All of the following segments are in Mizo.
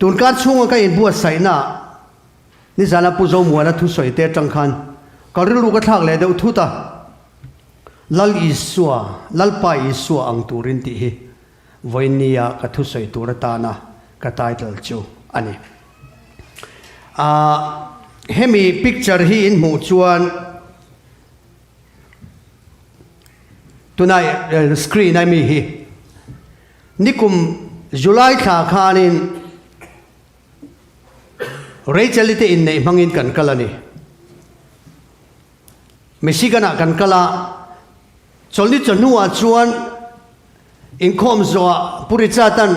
Tunkar chhunga ka inbuatsaihnaah nizana Pu Zomuana thusawi te atang khan ka rilru ka thlak leh deuh thut a, Lal Isua, Lalpa Isua ang turin tih hi vawinia ka thusawi tur atana ka title chu a ni. Ahh hemi picture hi in hmuh chuan tunai screen a mi hi Nikum July thla khanin Rachel-i te inneih hmangin kan kal a ni. Michigan-ah kan kal a, chawlhni chawhnuah chuan inkhawm zawhah Pu Richard-a'n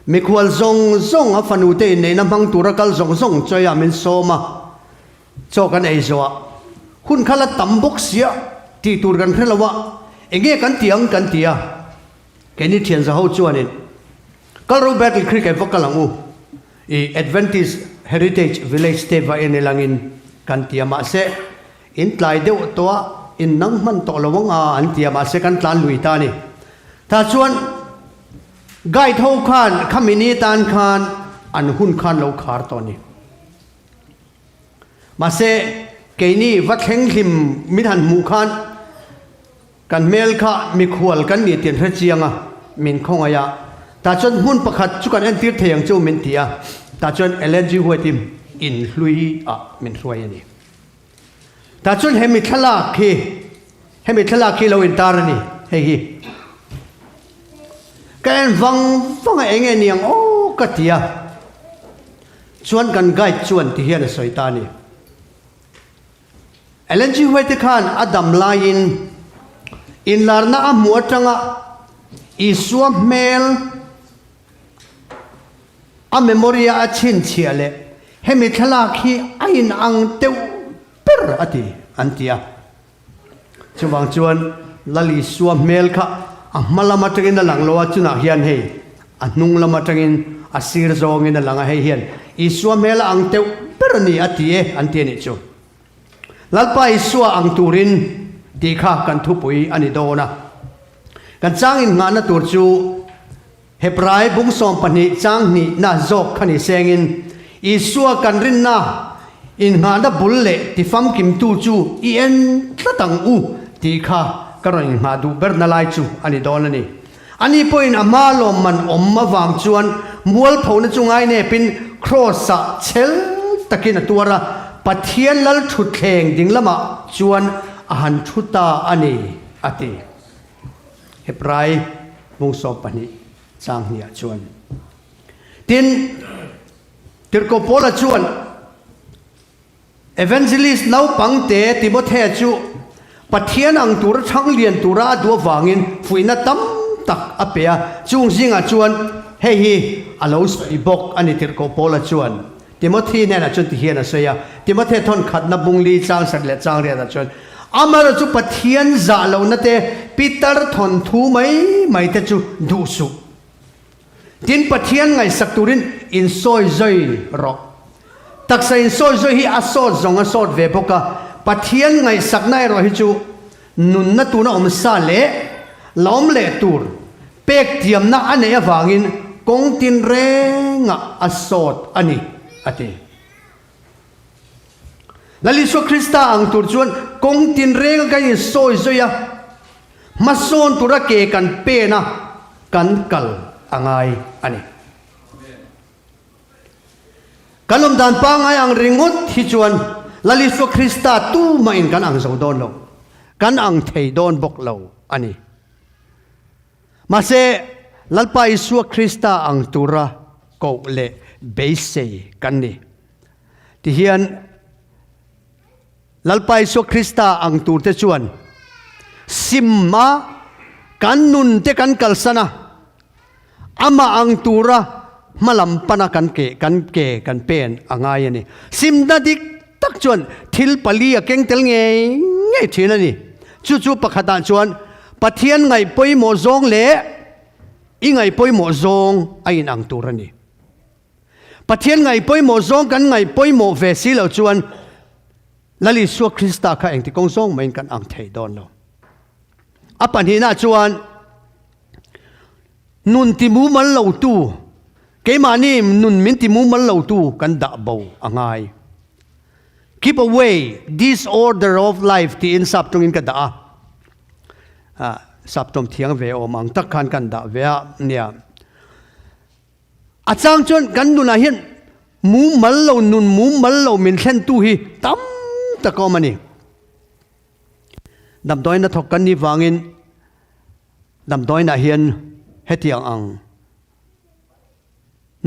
mikhual zawng zawng a fanu te inneihna hmang tura kal zawng zawng chawiah min sawm a, chaw kan ei zawhah hun kha la tam bawk sia tih tur kan hre lo a, enge kan ti ang kan ti a. Keini thian zaho chuanin Kalro Battle Creek ah va kal ang u, i Adventist Heritage Village te va en ilangin kan ti a, mahse in tlai deuh tawh a, in nang hman tawh lo ang a an ti a, mahse kan tlan lui ta a ni. Tah chuan guide ho khan khami ni tan khan an hun khan lo khar tawh a ni. Mahse keini va thleng hlim min han hmuh khan Kan hmel kha mikhual kan ni tih an hre chiang a, min khawngaih a. Tah chuan hmun pakhat chu kan entir thei ang chu min ti a, tah chuan Ellen G. White-i in hlui ah min hruai a ni. Tah chuan hemi thlalak hi, hemi thlalak hi lo intar a ni, hei hi. Ka en vang vang a eng nge ni ang aw ka ti a, chuan kan guide chuan ti hian a sawi ta a ni. Ellen G. White khan a dam laiin inlarna a hmuh atanga Isua hmel a memory-a a chhinchhiah leh hemi thlalak hi a inang deuh ber a ti an ti a. Chuvang chuan Lal Isua hmel kha a hma lam atangin a lang lo a, chunah hian hei a hnung lam atangin a sir zawngin a lang a, hei hian Isua hmel a ang teuh ber a ni a ti e an ti a nih chu. Lalpa Isua ang turin tih kha kan thupui a ni dawn a. Kan chang innghahna tur chu Hebrai bung 12 chang hnihna zawk kha ni sengin, Isua kan rinna innghahna bul leh tifamkimtu chu i en tlat ang u tih kha ka rawn innghah duh berna lai chu a ni dawn a ni. Ani pawhin a hma lawmman awm avang chuan mualphona chu ngainepin Kraws-ah chhel takin a tuar a, Pathian lal thutthleng ding lamah chuan a han thu ta a ni, a ti. Hebrai bung 12 chang hniah chuan. Tin, Tirhkoh Paula chuan Evangelist naupangte Timothea chu Pathian ang tura chhang lian tura a duh avangin fuihna tam tak a pe a, chung zingah chuan hei hi a lo sawi bawk a ni Tirhkoh Paula chuan. Timothy hnenah chuan ti hian a sawi a, Timothy thawn khatna bung li chang sat leh chang riatah chuan, Amaherawh chu Pathian zah lohna te, pitar thawnthu mai mai te chu duh suh. Tin, Pathian ngaihsak turin insawi zawi rawh. Taksa insawi zawi hi a sawt zawng a sawt ve bawk a, Pathian ngaihsakna erawh hi chu nunna tuna awm sa leh la awm leh tur pek tiamna a neih avangin kawng tinrengah a sawt a ni, a ti. Lal Isua Krista ang tur chuan kawng tinrenga kan insawi zawi a, hmasawn tura ke kan pen a, kan kal a ngai a ni. Kan awm dan pangngai ang ringawt hi chuan Lal Isua Krista tumahin kan ang zo dawn lo, kan ang thei dawn bawk lo a ni. Mahse, Lalpa Isua Krista ang tura koh leh beisei kan ni. Tihian, Lalpa Isua Krista ang turte chuan sim a kan nun te kan kalsan a, amah ang tura hmalam pana kan ke kan ke kan pen a ngai a ni. Simna dik tak chuan thil pali a keng tel ngei ngei thin a ni. Chu chu pakhatah chuan Pathian ngaih pawimawh zawng leh i ngaih pawimawh zawng a inang tur a ni. Pathian ngaih pawimawh zawng kan ngaih pawimawh ve si lo chuan Lal Isua Krista kha engti kawng zawng maiin kan ang thei dawn lo. A pahnihna chuan nun ti mumal lotu. Keimahni nun min ti mumal lotu kan dah bo a ngai. Keep away disorder of life tiin sap tawngin ka dah a. Sap tawng thiang ve awm ang tak khan kan dah ve a nia. A chang chuan kan nunah hian mumal lo nun mumal lo min thlentu hi tam tak a awm a ni. Damdawiina thawk kan nih vangin damdawiinah hian hetiang ang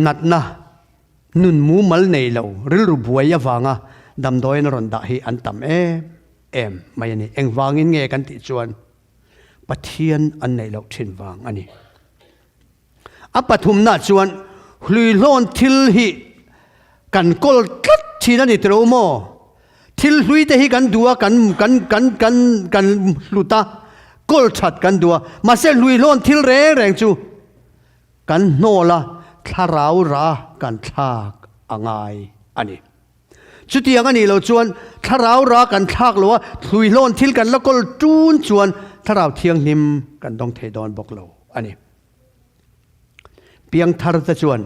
natna nun mumal nei lo rilru buai avanga damdawiina rawn dah hi an tam em em mai a ni. Engvangin nge kan tih chuan Pathian an neih loh thin vang a ni. A pathumna chuan hluihlawn thil hi kan kawl tlat thin a ni tiro maw? Thil hlui te hi kan duh a, kan kan kan kan kan hlut a, kawl that kan duh a, mahse hluihlawn thil reng reng chu kan hnawl a, thlarau ra kan thlak a ngai a ni. Chutiang a nih loh chuan thlarau ra kan thlak lo a, hluihlawn thil kan la kawl tun chuan thlarau thianghlim kan dawng thei dawn bawk lo a ni. Piangthar te chuan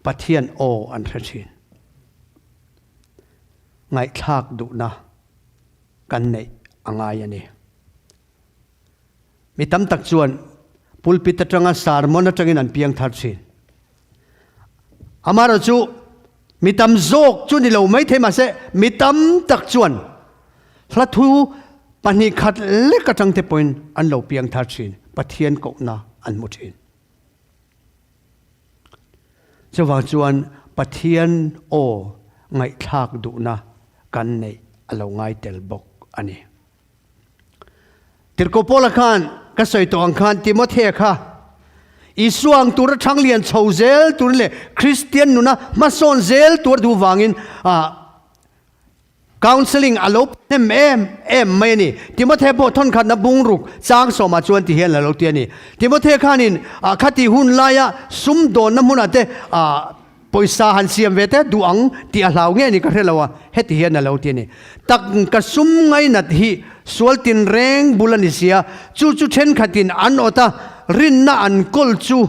Pathian aw an hre thin. Ngaihthlak duhna kan neih a ngai a ni. Mi tam tak chuan pulpit atanga sermon atangin an piangthar thin. Amaherawhchu mi tam zawk chu ni lo maithei mahse mi tam tak chuan hla thu 2 khat lek atang te pawhin an lo piangthar thin, Pathian kohna an hmu thin. Chuvang chuan Pathian aw ngaihthlak duhna kan neih a lo ngai tel bawk a ni. Tirhkoh Paula khan ka sawi tawh ang khan Timothea kha Isua ang tura thang lian chho zel turin leh Kristian nuna hmasawn zel tur duh vangin counselling a lo hnem em em mai a ni. Timothea pawh thawnkhatna bungruk chang sawmah chuan ti hian a lo ti a ni. Timothea khanin khati hun laia sumdawnna hmunah te Pawisa han siam ve te duh ang tih a hlau nge ni ka hre lo a, heti hian a lo ti a ni. Tak ka sum ngainat hi sual tinreng bul a ni sia, chu chu thenkhatin an awt a, rinna an kawl chu,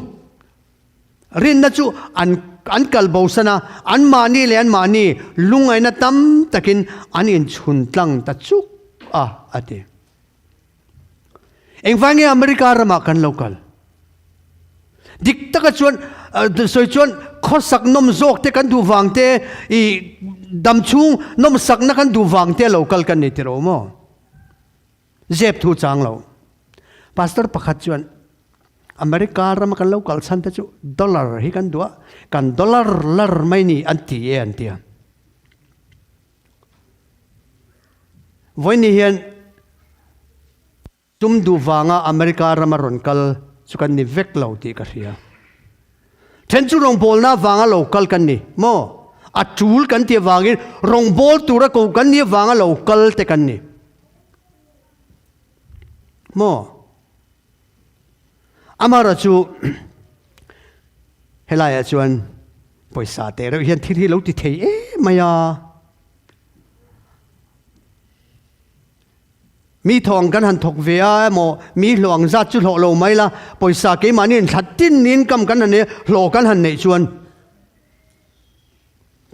rinna chu an an kal bosan a, anmahni leh anmahni lungaina tam takin an inchhun tlang ta chuk a, a ti. Engvai nge America ramah kan lo kal? Dik taka chuan sawi chuan khawsak nawm zawk te kan duh vang te, i dam chhung nawm sakna kan duh vang te lo kal kan ni tiro maw? Zep thu chang lo. Pastor pakhat chuan America rama kan lo kal chhan te chu dollar hi kan duh a, kan dollar lar mai ni an ti e an ti a. Vawiin hian sum duh vanga America rama rawn kal chu kan ni vek lo tih ka hria. Then chu rawngbawlna vanga lo kal kan ni maw? A tul kan tih avangin rawngbâwl tura ko kan nih avanga lo kal te kan ni maw? Amaherawh chu helaiah chuan pawisa teh reuh hian thil hi lo ti thei em mai a. Mi thawng kan han thawk ve a emaw mi hlawh ang zat chu hlawh lo mai la, pawisa keimahni in thla tin income kan han nei a, hlawh kan han neih chuan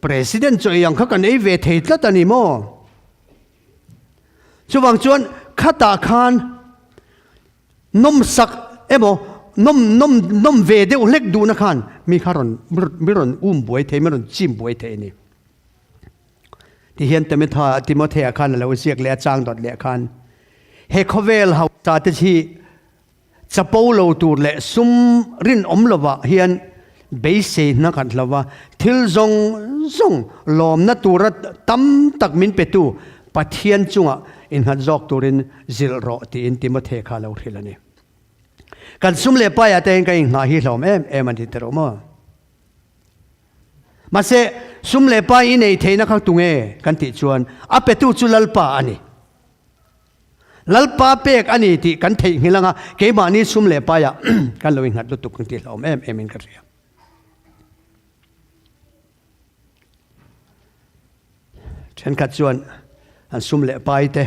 President chu ei ang kha kan ei ve thei tlat a ni maw? Chuvang chuan khatah khan nawmsak emaw nawm nawm nawm ve deuh hlek duhna khan mi kha rawn mi rawn um buai thei mi rawn chim buai thei a ni. Tihian Timotha Timothea khan a lo ziak leh a chang dawt leh khan he khawvel hausa te hi Chapo lo tur leh sum rinawm lovah hian beisei hna khat lo va, thil zawng zawng lawmna tura tam tak min petu Pathian chungah innghat zawk turin zilh rawh tiin Timothy kha a lo hrilh a ni. Kan sum leh paiah te hian kan inghah hi hlawm em em a ni ta rawh maw? Mahse, sum leh pai i nei theihna kha tunge kan tih chuan a petu chu Lalpa a ni. Lalpa pek a ni tih kan theihnghilh anga keimahni sum leh paiah kan lo innghat lutuk ang tih hlauhawm em em in ka hria. Thenkhat chuan an sum leh pai te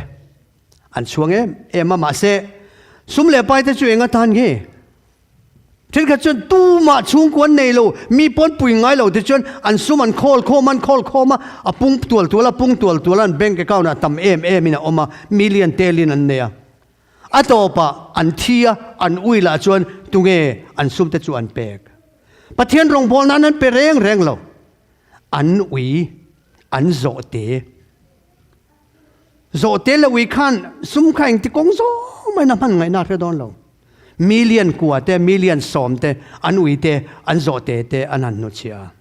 an chhuang em em a mahse sum leh pai te chu eng atan nge? Thenkhat chuan tumah chhungkua an nei lo, mi pawn pui ngai lo te chuan an sum an khawl khawm a, an khawl khawm a, a pung tual tual a, pung tual tual a, an bank account ah tam em em in a awm a, million telin an nei a. A tawpah an thi a, an ui lah chuan tunge an sum te chu an pek. Pathian rawngbâwl nan an pe reng reng lo. An ui, an zawh te. Zawh te leh ui khan sum kha engti kawng zawng maiin a hman ngaihna a hre dawn lo. Million kua te, million sawm te, an ui te, an zawh te te an han hnuchhiah a.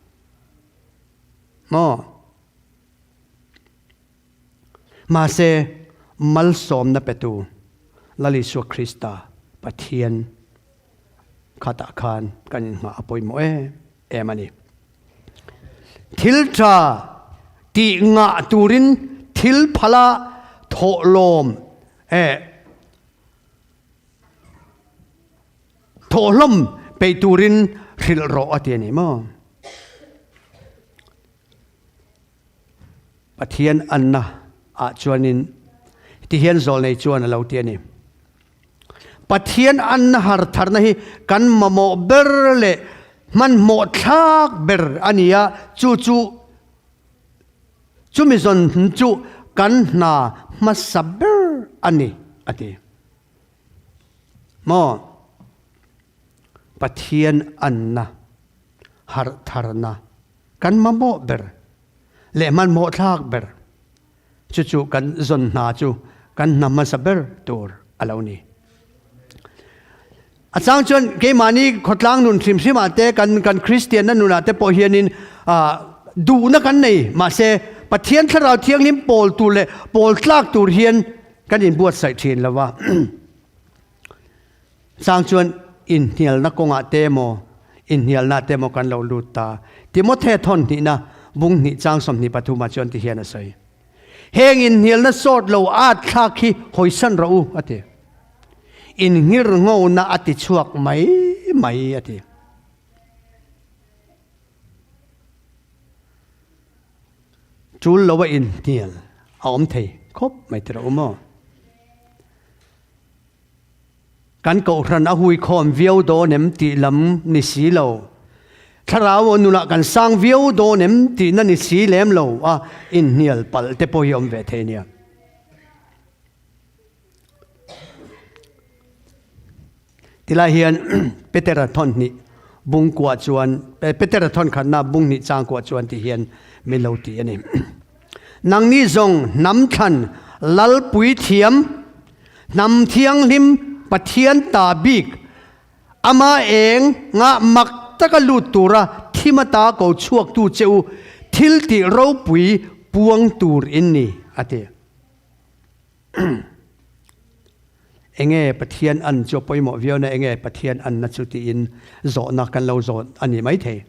Maw? Mahse, malsawmna petu Lal Isua Krista Pathian khatah khan kan inhngah a pawimawh em em a ni. Thil tha tih ngah turin thil phala thawhlawm eh thawhlawm peih turin hrilh rawh a ti a ni maw? Pathian anna ah chuanin tihian zawlnei chuan a lo ti a ni. Pathian anna har tharna hi kan mamawh ber leh hmanhmawh thlak ber a ni a, chu chu chumi zawn chu kan hna hmasa ber a ni a ti. Maw? Pathian anna har tharna kan mamawh ber leh hmanhmawh thlak ber chu chu kan zawn hna chu kan hna hmasa ber tur a lo ni. A chang chuan keimahni khawtlang nun hrim hrimah te kan kan Kristianna nunah te pawh hianin duhna kan nei mahse Pathian Thlarau Thianghlim pawl tur leh pawl tlak tur hian kan inbuatsaih thin lo va. Chang chuan inhnialna kawngah te emaw, inhnialna te emaw kan lo lut ta. Timothe thawn hnihna bung hnih chang 23 ah chuan ti hian a sawi. Heng inhnialna sawt lo at thlak hi hawisan rawh u, a ti. Inngir ngona a ti chhuak mai mai, a ti. Tul lo a inhnial a awm thei khawp mai ti rawh u maw? Kan kohhran a huikhawm viau dawn em tih lam ni si lo. Thlarau nunah kan sang viau dawn em tihna ni si lem lo a inhnial palh te pawh hi awm ve thei nia. Tilai hian Petera thawn hnih bung kuah chuan Petera thawn khatna bung hnih chang kuah chuan ti hian min lo ti a ni. Nangni zawng hnam thlan lal puithiam Hnam thianghlim Pathian ta bik, ama eng nga mak taka lut tura thim ata ko chhuaktu che u thil tih ropui puang tur in ni, a ti. Enge Pathian an chu a pawimawh viau na, enge Pathian anna chu tiin zawhna kan lo zawt a ni maithei.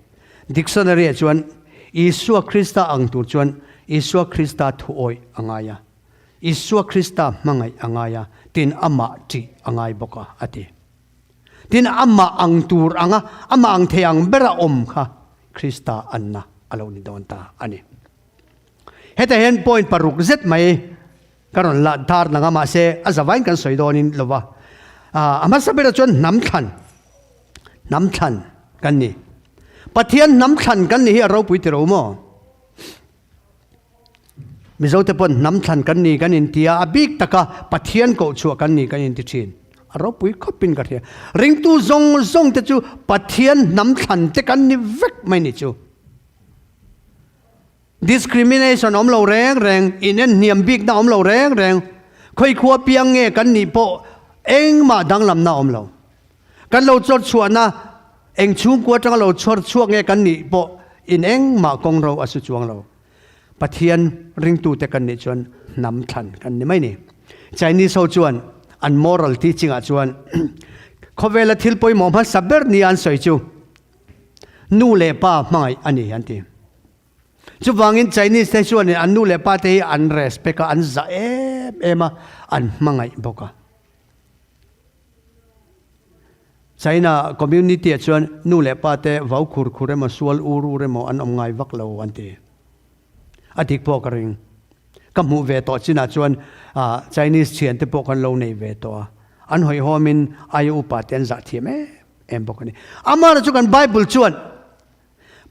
Dictionary ah chuan Isua Krista ang tur chuan Isua Krista thuawih a ngai a. Isua Krista hmangaih a ngai a, tin amah ṭih a ngai bawk a, a ti. Tin, amah ang tur anga amah ang thei ang bera awm kha Krista anna a lo ni dawn ta a ni. Hetah hian point paruk zet mai ka rawn la dar nang a, mahse a zavain kan sawi dawnin lo va. A hmasa berah chuan hnam thlan, hnam thlan kan ni. Pathian hnam thlan kan ni hi a ropui ti ro maw? Mizote pawn hnam thlan kan ni kan inti a, a bik taka Pathian koh chhuah kan ni kan inti thin. A ropui khawpin ka hria. Ringtu zawng zawng te chu Pathian hnam thlan te kan ni vek mai ni chu. Discrimination awm lo reng reng, inen hniam bikna awm lo reng reng, khawikhua piang nge kan nih pawh engmah danglamna awm lo. Kan lo chawr chhuahna eng chhungkua atanga lo chawr chhuak nge kan nih pawh in engmah kawng ro a su chuang lo. Pathian ringtute kan nih chuan hnam thlan kan ni mai ni. Chinese ho chuan an moral teaching ah chuan khawvela thil pawimawh hmasa ber nia an sawi chu nu leh pa hmangaih a ni an ti. Chuvangin Chinese te chuanin an nu leh pa te hi an respect a, an zah em em a, an hmangaih bawk a. China community ah chuan nu leh pa te vau khur khur emaw sual ur ur emaw an awm ngai vak lo an ti. A dik pawh ka ring. Ka hmuh ve tawh chinah chuan Chinese thian te pawh kan lo nei ve tawh a. An hawihhawmin aia upa te an zah thiam em. em bawk a ni. Amaherawhchu kan Bible chuan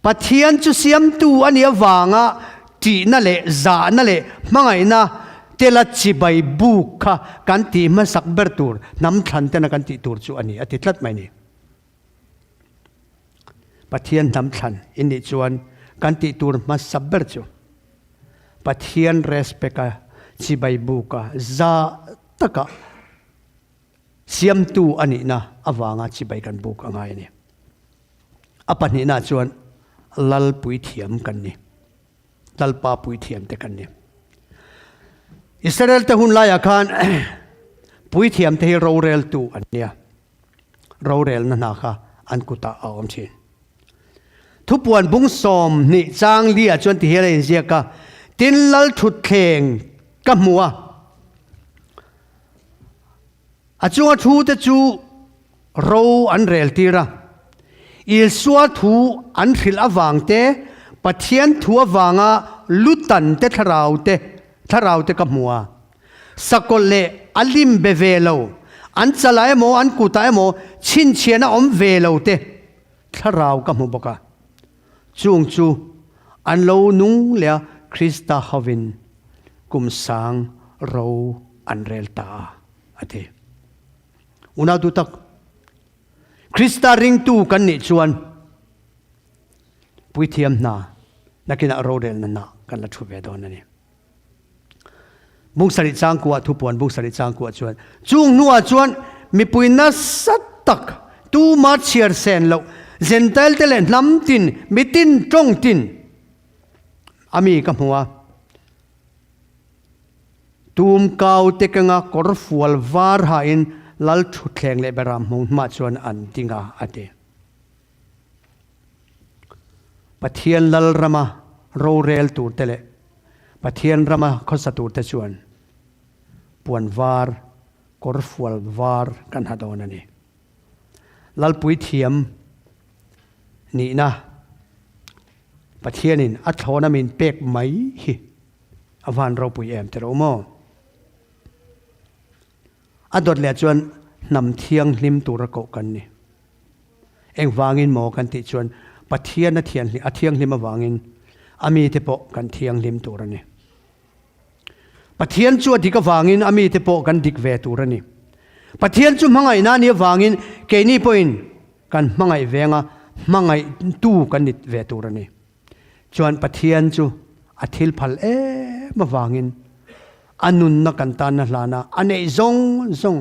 Pathian chu siamtu a nih avanga ṭihna leh zahna leh hmangaihna tela chibai buk kha kan tih hmasak ber tur hnam thlan tena kan tih tur chu a ni a ti tlat mai a ni. Pathian hnam thlan in nih chuan kan tih tur hmasa ber chu Pathian respect a chibai buk a zah taka Siamtu a nihna avanga chibai kan buk a ngai a ni. A pahnihna chuan Lal puithiam kan ni. Lalpa puithiam te kan ni. Israel te hun laiah khan puithiam te hi roreltu an nia. Rorelna hna kha an kutah a awm thin. Thupuan bung 20 chang li ah chuan ti hian a inziak a, Tin Lal thutthleng ka hmu a, A chunga thute chu ro an rel tir a. Isua thu an hrilh avang te, Pathian thu avanga lutan te thlarau te thlarau te ka hmu a. Sakawlh leh a lim be ve lo, an chalah emaw an kutah emaw chhinchhiahna awm ve lo te thlarau ka hmu bawk a. Chung chu an lo nung leh a, Krista hovin kum sang ro an rel ta a, a ti. Unau duh tak, Krista ringtu kan nih chuan puithiam hna nakinah rorelna hna kan la thu ve dawn a ni. Bung sarih changkuah thupuan bung sarih changkuah chuan chung hnuah chuan mipui nasa tak tuma chhiar sen loh Jentail te leh hnam tin mitin tawng tin a mi ka hmu a. Tum kau te kenga kawr fual var hain lal thutthleng leh beram hmung hmah chuan an ding a, a ti. Pathian lal rama rorel turte leh Pathian rama khawsa turte chuan puan var, kawrfual var kan ha dawn a ni. Lalpui thiam nihna Pathianin a thlawna min pek mai hi a van ropui em tiraw maw? A dawt leh chuan hnam thianghlim tura koh kan ni. Engvangin maw kan tih chuan Pathian a thianghlim a thianghlim avangin a mite pawh kan thianghlim tur a ni. Pathian chu a dik avangin a mite pawh kan dik ve tur a ni. Pathian chu hmangaihna a nih avangin keini pawhin kan hmangaih venga hmangaihtu kan ni ve tur a ni. Chuan Pathian chu a thil phal em avangin a nunna kan tanna hlana a neih zawng zawng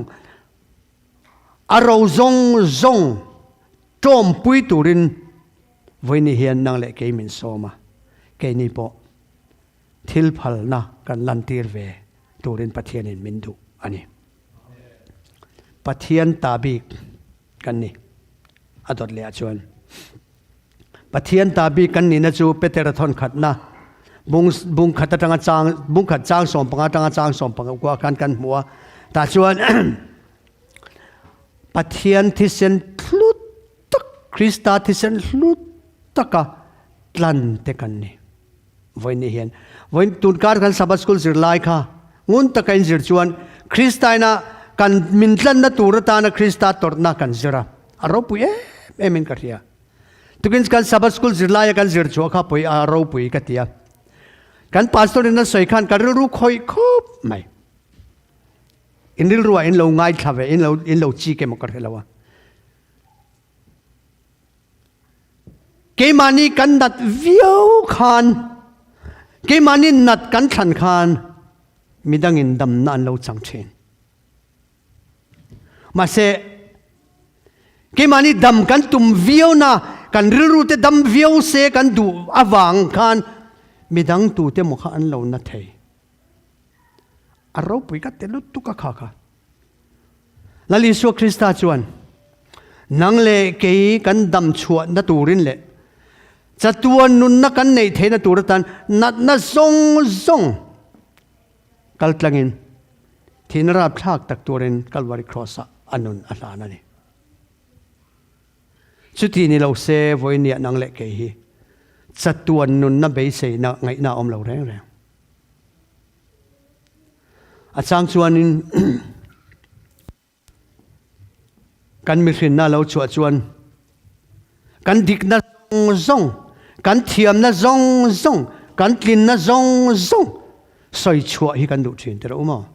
A ro zawng zawng tawmpui turin vawiini hian nang leh kei min sawm a, keini pawh thil phalna kan lantir ve turin Pathianin min duh a ni. Pathian ta bik kan ni a dawt leh ah chuan. Pathian ta bik kan nihna chu Petera thawn khatna bung bung khat atanga chang bung khat chang 15 atanga chang 15 kua khan kan hmu a. Tah chuan Pathian thisen hlu tak Krista thisen hlu taka tlan te kan ni. Vawiin hian vawiin tunkar kan Sabbath School zirlai kha ngun taka in zir chuan Krista ina kan min tlanna tur atana Krista tawrhna kan zir a, a ropui em em in ka hria. Tukin kan Sabbath School zirlaia kan zir chhuah kha pawih a ropui ka ti a. Kan pastor in a sawi khan ka rilru khawih khawp mai. In rilruah in lo ngaithla ve, in lo in lo chik emaw ka hre lo a. Keimahni kan nat viau khan, keimahni nat kan thlan khan midangin damna an lo chang thin. Mahse, keimahni dam kan tum viau na, kan rilru te dam viau se kan duh avang khan midang tute maw kha an lo na thei. A ropui ka ti lutuk a kha kha. Lal Isua Krista chuan, Nang leh kei kan dam chhuahna turin leh chatuan nunna kan neih theihna tur atan natna zawng zawng kal tlangin thihna rapthlak tak turin Kalvari Kraws-ah a nun a hlan a ni. Chuti ni lo se vawinia nang leh kei hi chatuan nunna beiseina ngaihna a awm lo reng reng. A chang chuanin. Kan mihrinna lo chhuah chuan kan dikna zawng zawng, kan thiamna zawng zawng, kan tlinna zawng zawng sawi chhuah hi kan duh thin tirh u maw?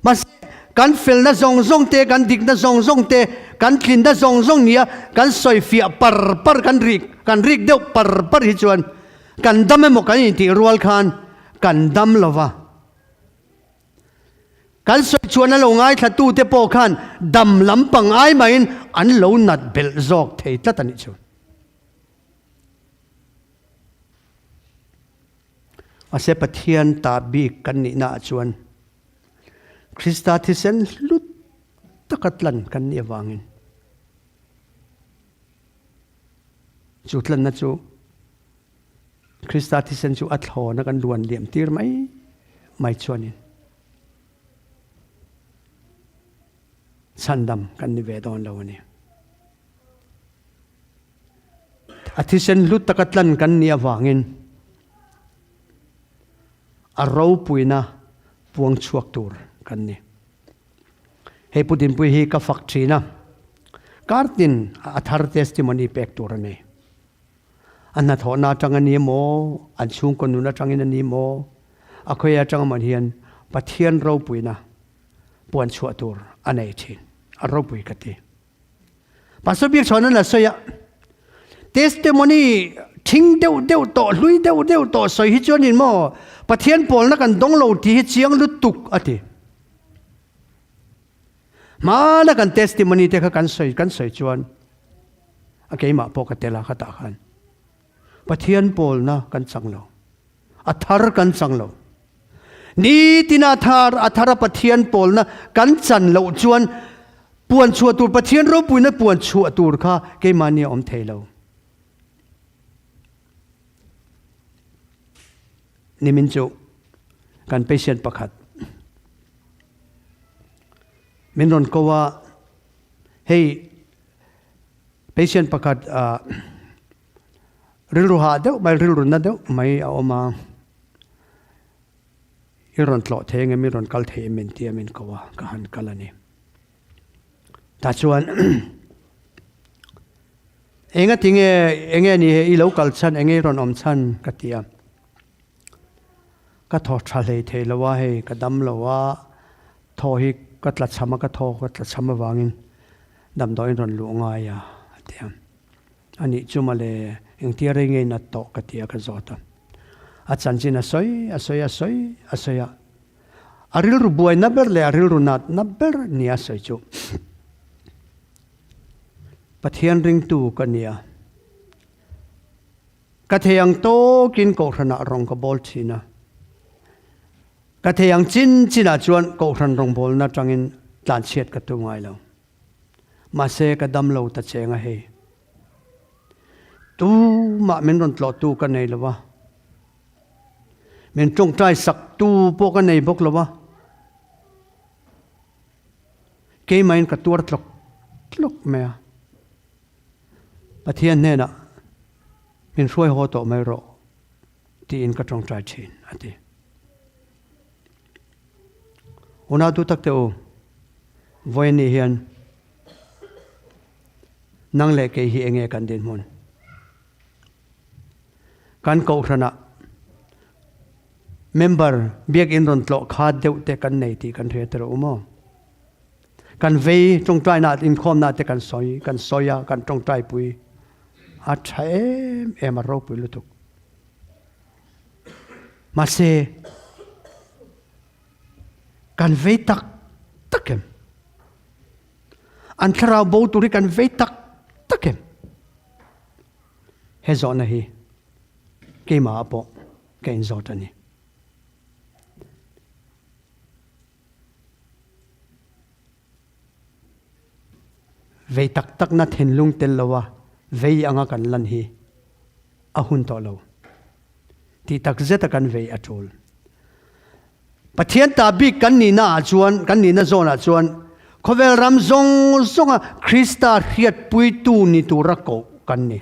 Mahse, kan felna zawng zawng te, kan dikna zawng zawng te, kan tlinna zawng zawng nia kan sawi fiah par par, kan rik, kan rik deuh par par hi chuan kan dam emaw kan intih rual khan kan dam lo va. Kan sawi chuan a lo ngaithlatute pawh khan dam lampang ai mahin an lo nat belh zawk thei tlat a nih chu. Mahse Pathian ta bik kan nihna ah chuan Krista thisen hlu taka tlan kan nih avangin chu tlanna chu Krista thisen chu a thlawna kan luan liam tir mai mai chuanin chhandam kan ni ve dawn lo a ni. A thisen hlu taka tlan kan nih avangin a ropuina puang chhuak tur kan ni. Hei Pu Dinpui hi ka fak thin a, kartin a thar testimony pek tur a nei. A hnathawhna atang a ni maw, an chhungkaw nun atangin a ni maw, a khawi atang amawn hian Pathian ropuina puan chhuah tur a nei thin. A ropui ka ti. Pastor Biakchhawn an a sawi a, testimony thing deuh deuh tawh, hlui deuh deuh tawh sawi hi chuanin maw Pathian pawlna kan dawng lo tih hi chiang lutuk a ti. Hmana kan testimony te kha kan sawi kan sawi chuan a keimah pawh ka tel a khatah khan Pathian pawlna kan chang lo, a thar kan chang lo. Nitina thar a thara Pathian pawlna kan chan loh chuan puan chhuah tur Pathian ropuina puan chhuah tur kha keimahni a awm thei lo. Nimin chu kan patient pakhat min rawn ko a, hei patient pakhat rilru hah deuh mai, rilru na deuh mai a awm a, i rawn tlawh thei ang em, i rawn kal thei em min ti a min ko a, ka han kal a ni. Tah chuan enga tinge enge ni he i lo kal chhan enge i rawn awm chhan ka ti a. Ka thaw tha hlei thei lo a hei ka dam lo a, thaw hi ka tla chham a ka thaw ka tla chham avangin damdawiin rawn luh ngai a a ti a. Anih chu mawle engtia rei ngei nat tawh ka ti a ka zawt a. A chanchin a sawi a sawi a sawi a sawi a. A rilru buaina ber leh a rilru natna ber nia sawi chu Pathian ringtu ka nia. Ka thei ang tawkin Kohhranah rawng ka bawl thin a. Ka thei ang chin chinah chuan Kohhran rawngbawlna atangin tlanchhiat ka tu ngai lo. Mahse ka dam lo ta cheng a hei. Tumah min rawn tlawhtu ka nei lo a. Min tawngtai sak tu pawh ka nei bawk lo a, keimahin ka tuar tlawk tlawk mai a, Pathian hnenah min hruai haw tawh mai rawh tiin ka tawngtai thin a ti. Unau tu tak te u, vawiin ni hian nang leh kei hi enge kan dinhmun? Kan kohhranah member biakinn rawn tlawh khat deuh te kan nei tih kan hria tirh u maw? Kan vei tawngtaina inkhawmna te kan sawi kan sawi a, kan tawngtaipui a tha em em a ropui lutuk. Mahse kan vei tak tak em? An thlarau bo tur hi kan vei tak tak em? He zawhna hi keimah ah pawh ka inzawt a ni. Vei tak takna thinlung tel loa vei anga kan lan hi a hun tawh lo. Tih tak zeta kan vei a tul. Pathian ta bik kan nihna ah chuan, kan nihna zawn ah chuan khawvel ram zawng zawnga Krista hriatpuitu ni tura koh kan ni.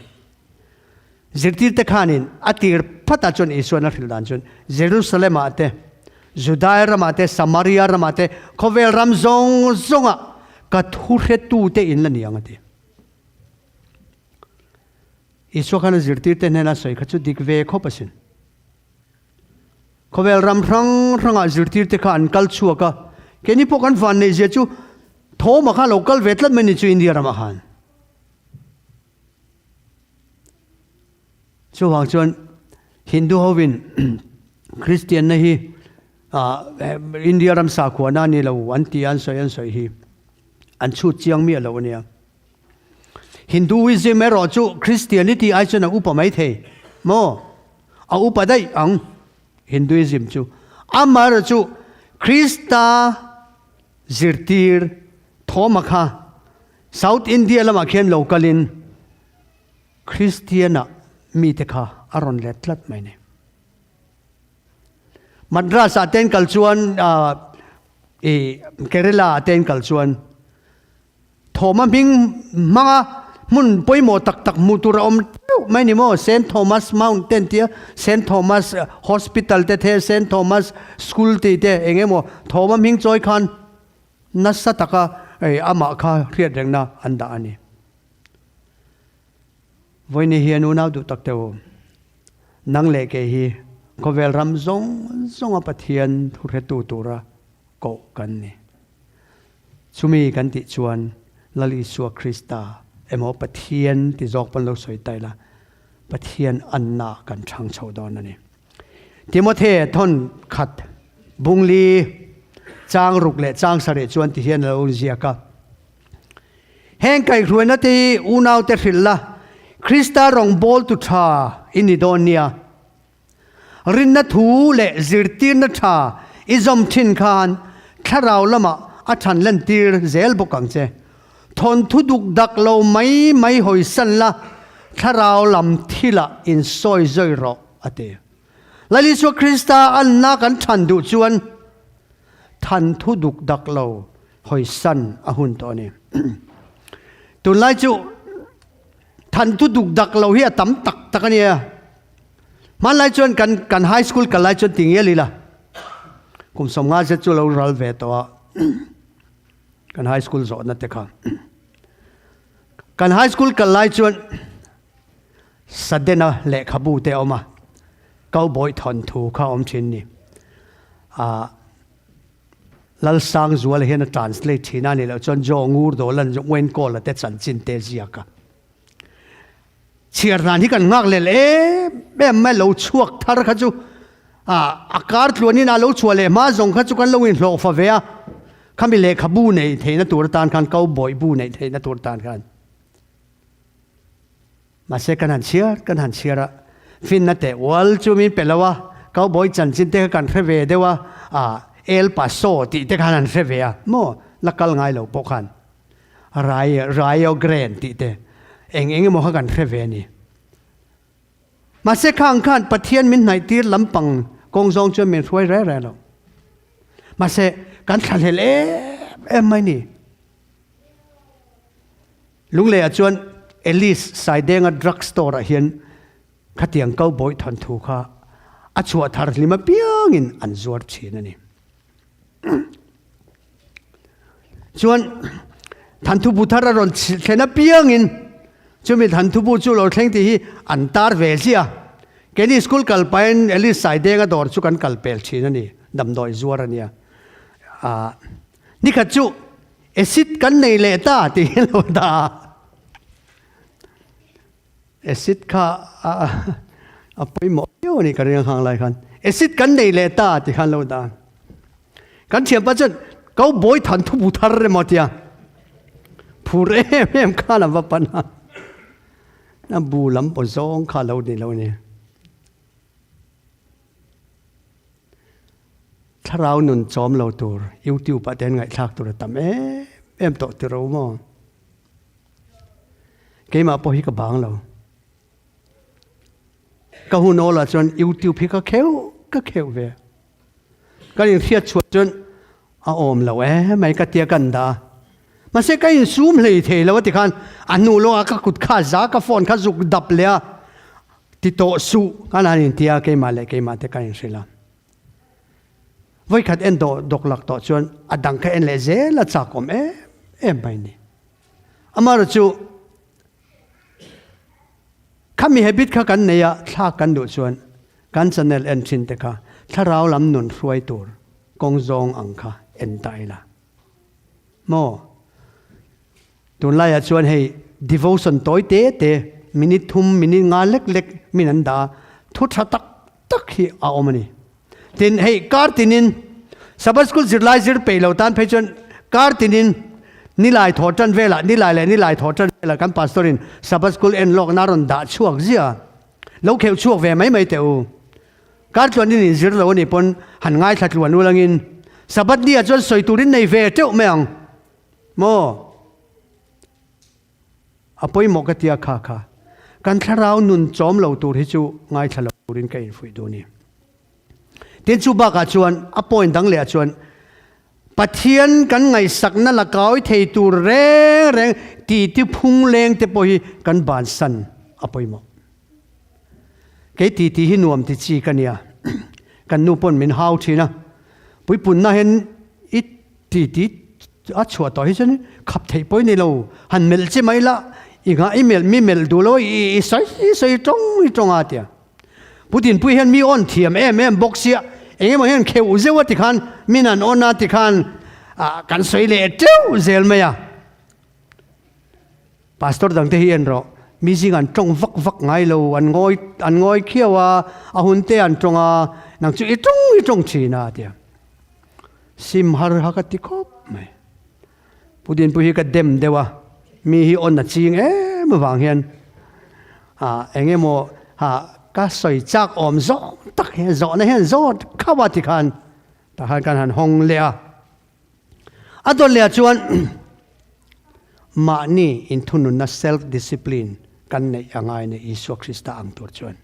Zirtirte khanin a tir phat ah chuan Isuan a hrilh dan chuan Jerusalem ah te, Judai ramah te, Samaria ramah te, khawvel ram zawng zawngah ka thuhretute in la ni ang a ti. Isua khan a zirtirte hnena sawi kha chu dik ve khawp asin. Khawvel ram hrang hrangah zirtirte kha an kal chhuak a, keini pawh kan van neihzia chu thawma kha lo kal ve tlat mai ni chu India ramah khan. Chuvang chuan Hindu hovin Kristianna hi India ram sakhuana a ni lo an ti a, an sawi an sawi hi an chhut chiang miah lo a nia. Hinduism erawh chu Christianity ai chuan a upa mai thei maw? A upa daih ang Hinduism chu. Amaherawh chu Krista zirtir thawma kha South India lamah khian lo kalin Christian-ah mite kha a rawn let tlat mai ni. Madras-ah te an kal chuan ih Kerala-ah te an kal chuan Thawma hming hmanga hmun pawimawh tak tak hmuh tur a awm teuh mai ni maw? Saint Thomas Mount te an tia, Saint Thomas Hospital te the, Saint Thomas School tih te eng emaw Thawma hming chawi khan nasa taka amah kha hriat rengna an dah a ni. Vawiin hian unau duh tak teuh nang leh kei hi khawvel ram zawng zawnga Pathian thuhretu tura koh kan ni. Chumi kan tih chuan Lal Isua Krista emaw Pathian ti zawk pawn lo sawi ta ila, Pathian anna kan chhang chho dawn a ni. Timothy thawn khat bungli chang ruk leh chang sarih chuan ti hian a lo inziak a, Heng kaihhruaina te hi unaute hrilh la, Krista rawngbawltu tha i ni dawn nia. Rinna thu leh zirtirna tha i zawm thin khan thlarau lamah a than lantir zel bawk ang che. Thawnthu duk dak lo mai mai hawisan la, thlarau lam thilah insawi zawi rawh, a ti. Lal Isua Krista anna kan than duh chuan thanthu duk dak lo hawisan a hun tawh a ni. Tunlai chu thanthu duk dak lo hi a tam tak tak a nia. Hmanlai chuan kan kan high school kal lai chuan ti ngial ila kum 50 zet chu lo ral ve tawh a kan high school zawhna te kha kan high school kal lai chuan Sadena lehkhabu te a awm a cowboy thawnthu kha a awm thin ni a Lalsangzuala hian a translate thin a ni loh chuan Joe Ngurdolan Wayne Cole-a te chanchin te ziak a. Chhiar hnan hi kan nghak lel em em mai lo chhuak thar kha chu a kar tluanin a lo chhuah leh hma zawng kha chu kan lo inhlawh fa ve a, khami lehkhabu neih theihna tur atan khan cowboy bu neih theihna tur atan khan mahse kan han chhiar kan han chhiar a, finna teh ual chu min pe lo a, cowboy chanchin te kha kan hre ve deuh a, El Paso tih te khan han hre ve a maw la kal ngai lo pawh khan. Rai, Rio Grande tih te eng eng emaw kha kan hre ve a ni. Mahse khang khan Pathian min hnaihtir lampang kawng zawng chuan min hruai reng reng lo. Mahse kan thlahlel em em mai ni. Lungleiah chuan Ellis Saidenga drug store ah hian khatiang cowboy thawnthu kha a chhuah thar hlim apiangin an zuar thin a ni. Chuan Thanthubu thar a rawn thlen apiangin chumi Thanthubu chu lo thleng tih hi an tar ve ziah. Keini school kal pahin Alice Saidenga dawr chu kan kal pel thin a ni, damdawi zuar a nia. Ahh nikhat chu acid kan nei leh ta tih hi a lo dah a. Acid kha a pawimawh viau a ni ka ring hang lai khan. Acid kan nei leh ta ti khan lo dah. Kan thianpa chuan ko bawi than thu bu thar emaw tia phur em em khan a va pan a. A bu lam pawh zawng kha lo ni lo ni. Thlarau nun chawm lo tur YouTube ah te an ngaihthlak tur a tam em em tawh tiro maw. Keimah pawh hi ka bang lo. Ka hun awlah chuan YouTube hi ka kheuh ka kheuh ve. Kan inhriat chhuah chuan a awm lo e mai ka tia kan dah a. Mahse ka insum hlei thei lo a ti khan a hnu lawngah ka kut kha za ka phone kha zuk dap leh a ti tawh suh kan han intia keimah leh keimah te ka inhrilh a. Vawikhat en dawh dawk lak tawh chuan a dang kha en leh zel a chak awm em em mai ni. Amaherawhchu khami habit kha kan nei a, thlak kan duh chuan kan channel en thin te kha thlarau lam nun hruai tur kawng zawng ang kha en ta ila. Maw? Tunlaiah chuan hei devotion tawi te te minute thum minute nga lek lek min an dah a, thu tha tak tak hi a awm a ni. Tin, hei kar tinin Sabbath School zirlai zir peih lo tan phei chuan kar tinin nilai thaw tan velah nilai leh nilai thaw tan velah kan pastor in Sabbath School en lawkna a rawn dah chhuak ziah a, lo kheuh chhuak ve mai mai teh u. Kar tluan in inzir lo a nih pawn han ngaithla tluan ulangin Sabbath ni ah chuan sawi turin nei ve teuh mai ang. Maw? A pawimawh ka tia kha kha. Kan thlarau nun chawm lo tur hi chu ngaithla lo turin ka infuih duh a ni. Tin chu bakah chuan a point dang leh ah chuan Pathian kan ngaihsakna la kawi thei tur reng reng titi phung leng te pawh hi kan bansan a pawimawh. Kei titi hi nuam ti chi ka nia. Kan nu pawn min hau thin a. Puipunna hian i titi a chhuah tawh hi chuan khap theih pawh i ni lo. Han melh che mai la, i nghah i melh mi melh duh lo a i sawi sawi tawng i tawng a tia. Pu Dinpui hian mi awn thiam em em bawk sia, engemaw hian kheuh zeuh a tikhan min an awn a tikhan kan sawi leh teuh zel mai a. Pastor dangte hi en rawh, mi zing an tawng vak vak ngai lo, an ngawi an ngawi khiau a, a hun te an tawng a, nang chu i tawng i tawng thin a tia. Sim har ha ka ti khawp mai. Pu Dinpui hi ka dem deuh a, mi hi awn a ching em avang hian ah eng emaw ha ka sawi chak awm zawng tak hian zawhna hian zawt khauh a tikhan tah khan kan han hawng leh a. A dawt leh ah chuan mahni inthununna, self discipline, kan neih a ngai a ni Isua Krista ang tur chuan.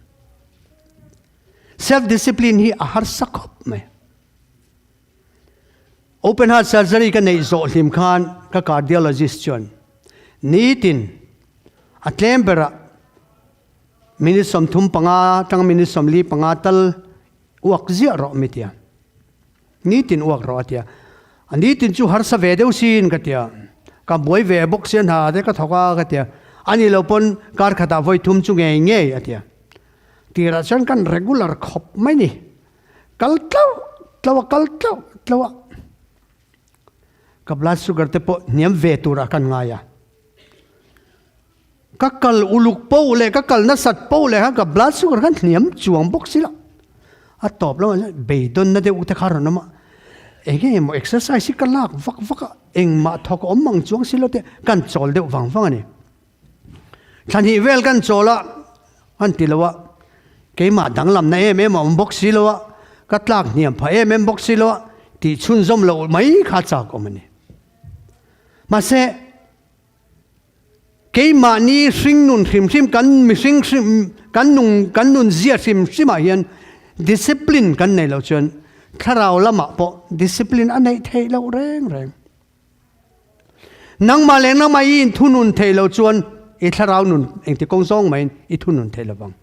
Self discipline hi a harsa khawp mai. Open heart surgery ka neih zawh hlim khan ka cardiologist chuan nitin a tlem berah minute 35 atanga minute 45 tal uak ziah rawh mi tia. Nitin uak rawh a tia. A nitin chu harsa ve deuh sin ka tia. Ka buai ve bawk sia hna te ka thawk a ka tia. A ni lo pawn kar khatah vawi thum chu ngei ngei a tia. Tirah chuan kan regular khawp mai ni. Kal tlauh tlauh a kal tlauh tlauh a. Ka blood sugar te pawh hniam ve turah kan ngai a. Ka kal uluk poh leh ka kal nasat poh leh khan ka blood sugar khan hniam chuang bawk si lo. A tawp lamah chuan beidawnna deuh te kha a rawn awm a, eng emaw exercise hi ka lak vak vak a, engmah thawk a awm ang chuang si lo te kan chawl deuh vang vang a ni. Thla hnih vel kan chawl a, an ti lo a, keimah danglamna em em a awm bawk si lo a, ka tlak hniam phah em em bawk si lo a, tih chhunzawm loh mai kha chak awm a ni. Mahse. Keimahni hringnun hrim hrim kan mihring hrim kan nung kan nun zia hrim hrimah hian discipline kan nei loh chuan thlarau lamah pawh discipline a neih theih loh reng reng. Nangmah leh nangmah i inthunun theih loh chuan i thlarau nun engti kawng zawng maiin i thunun theih lovang.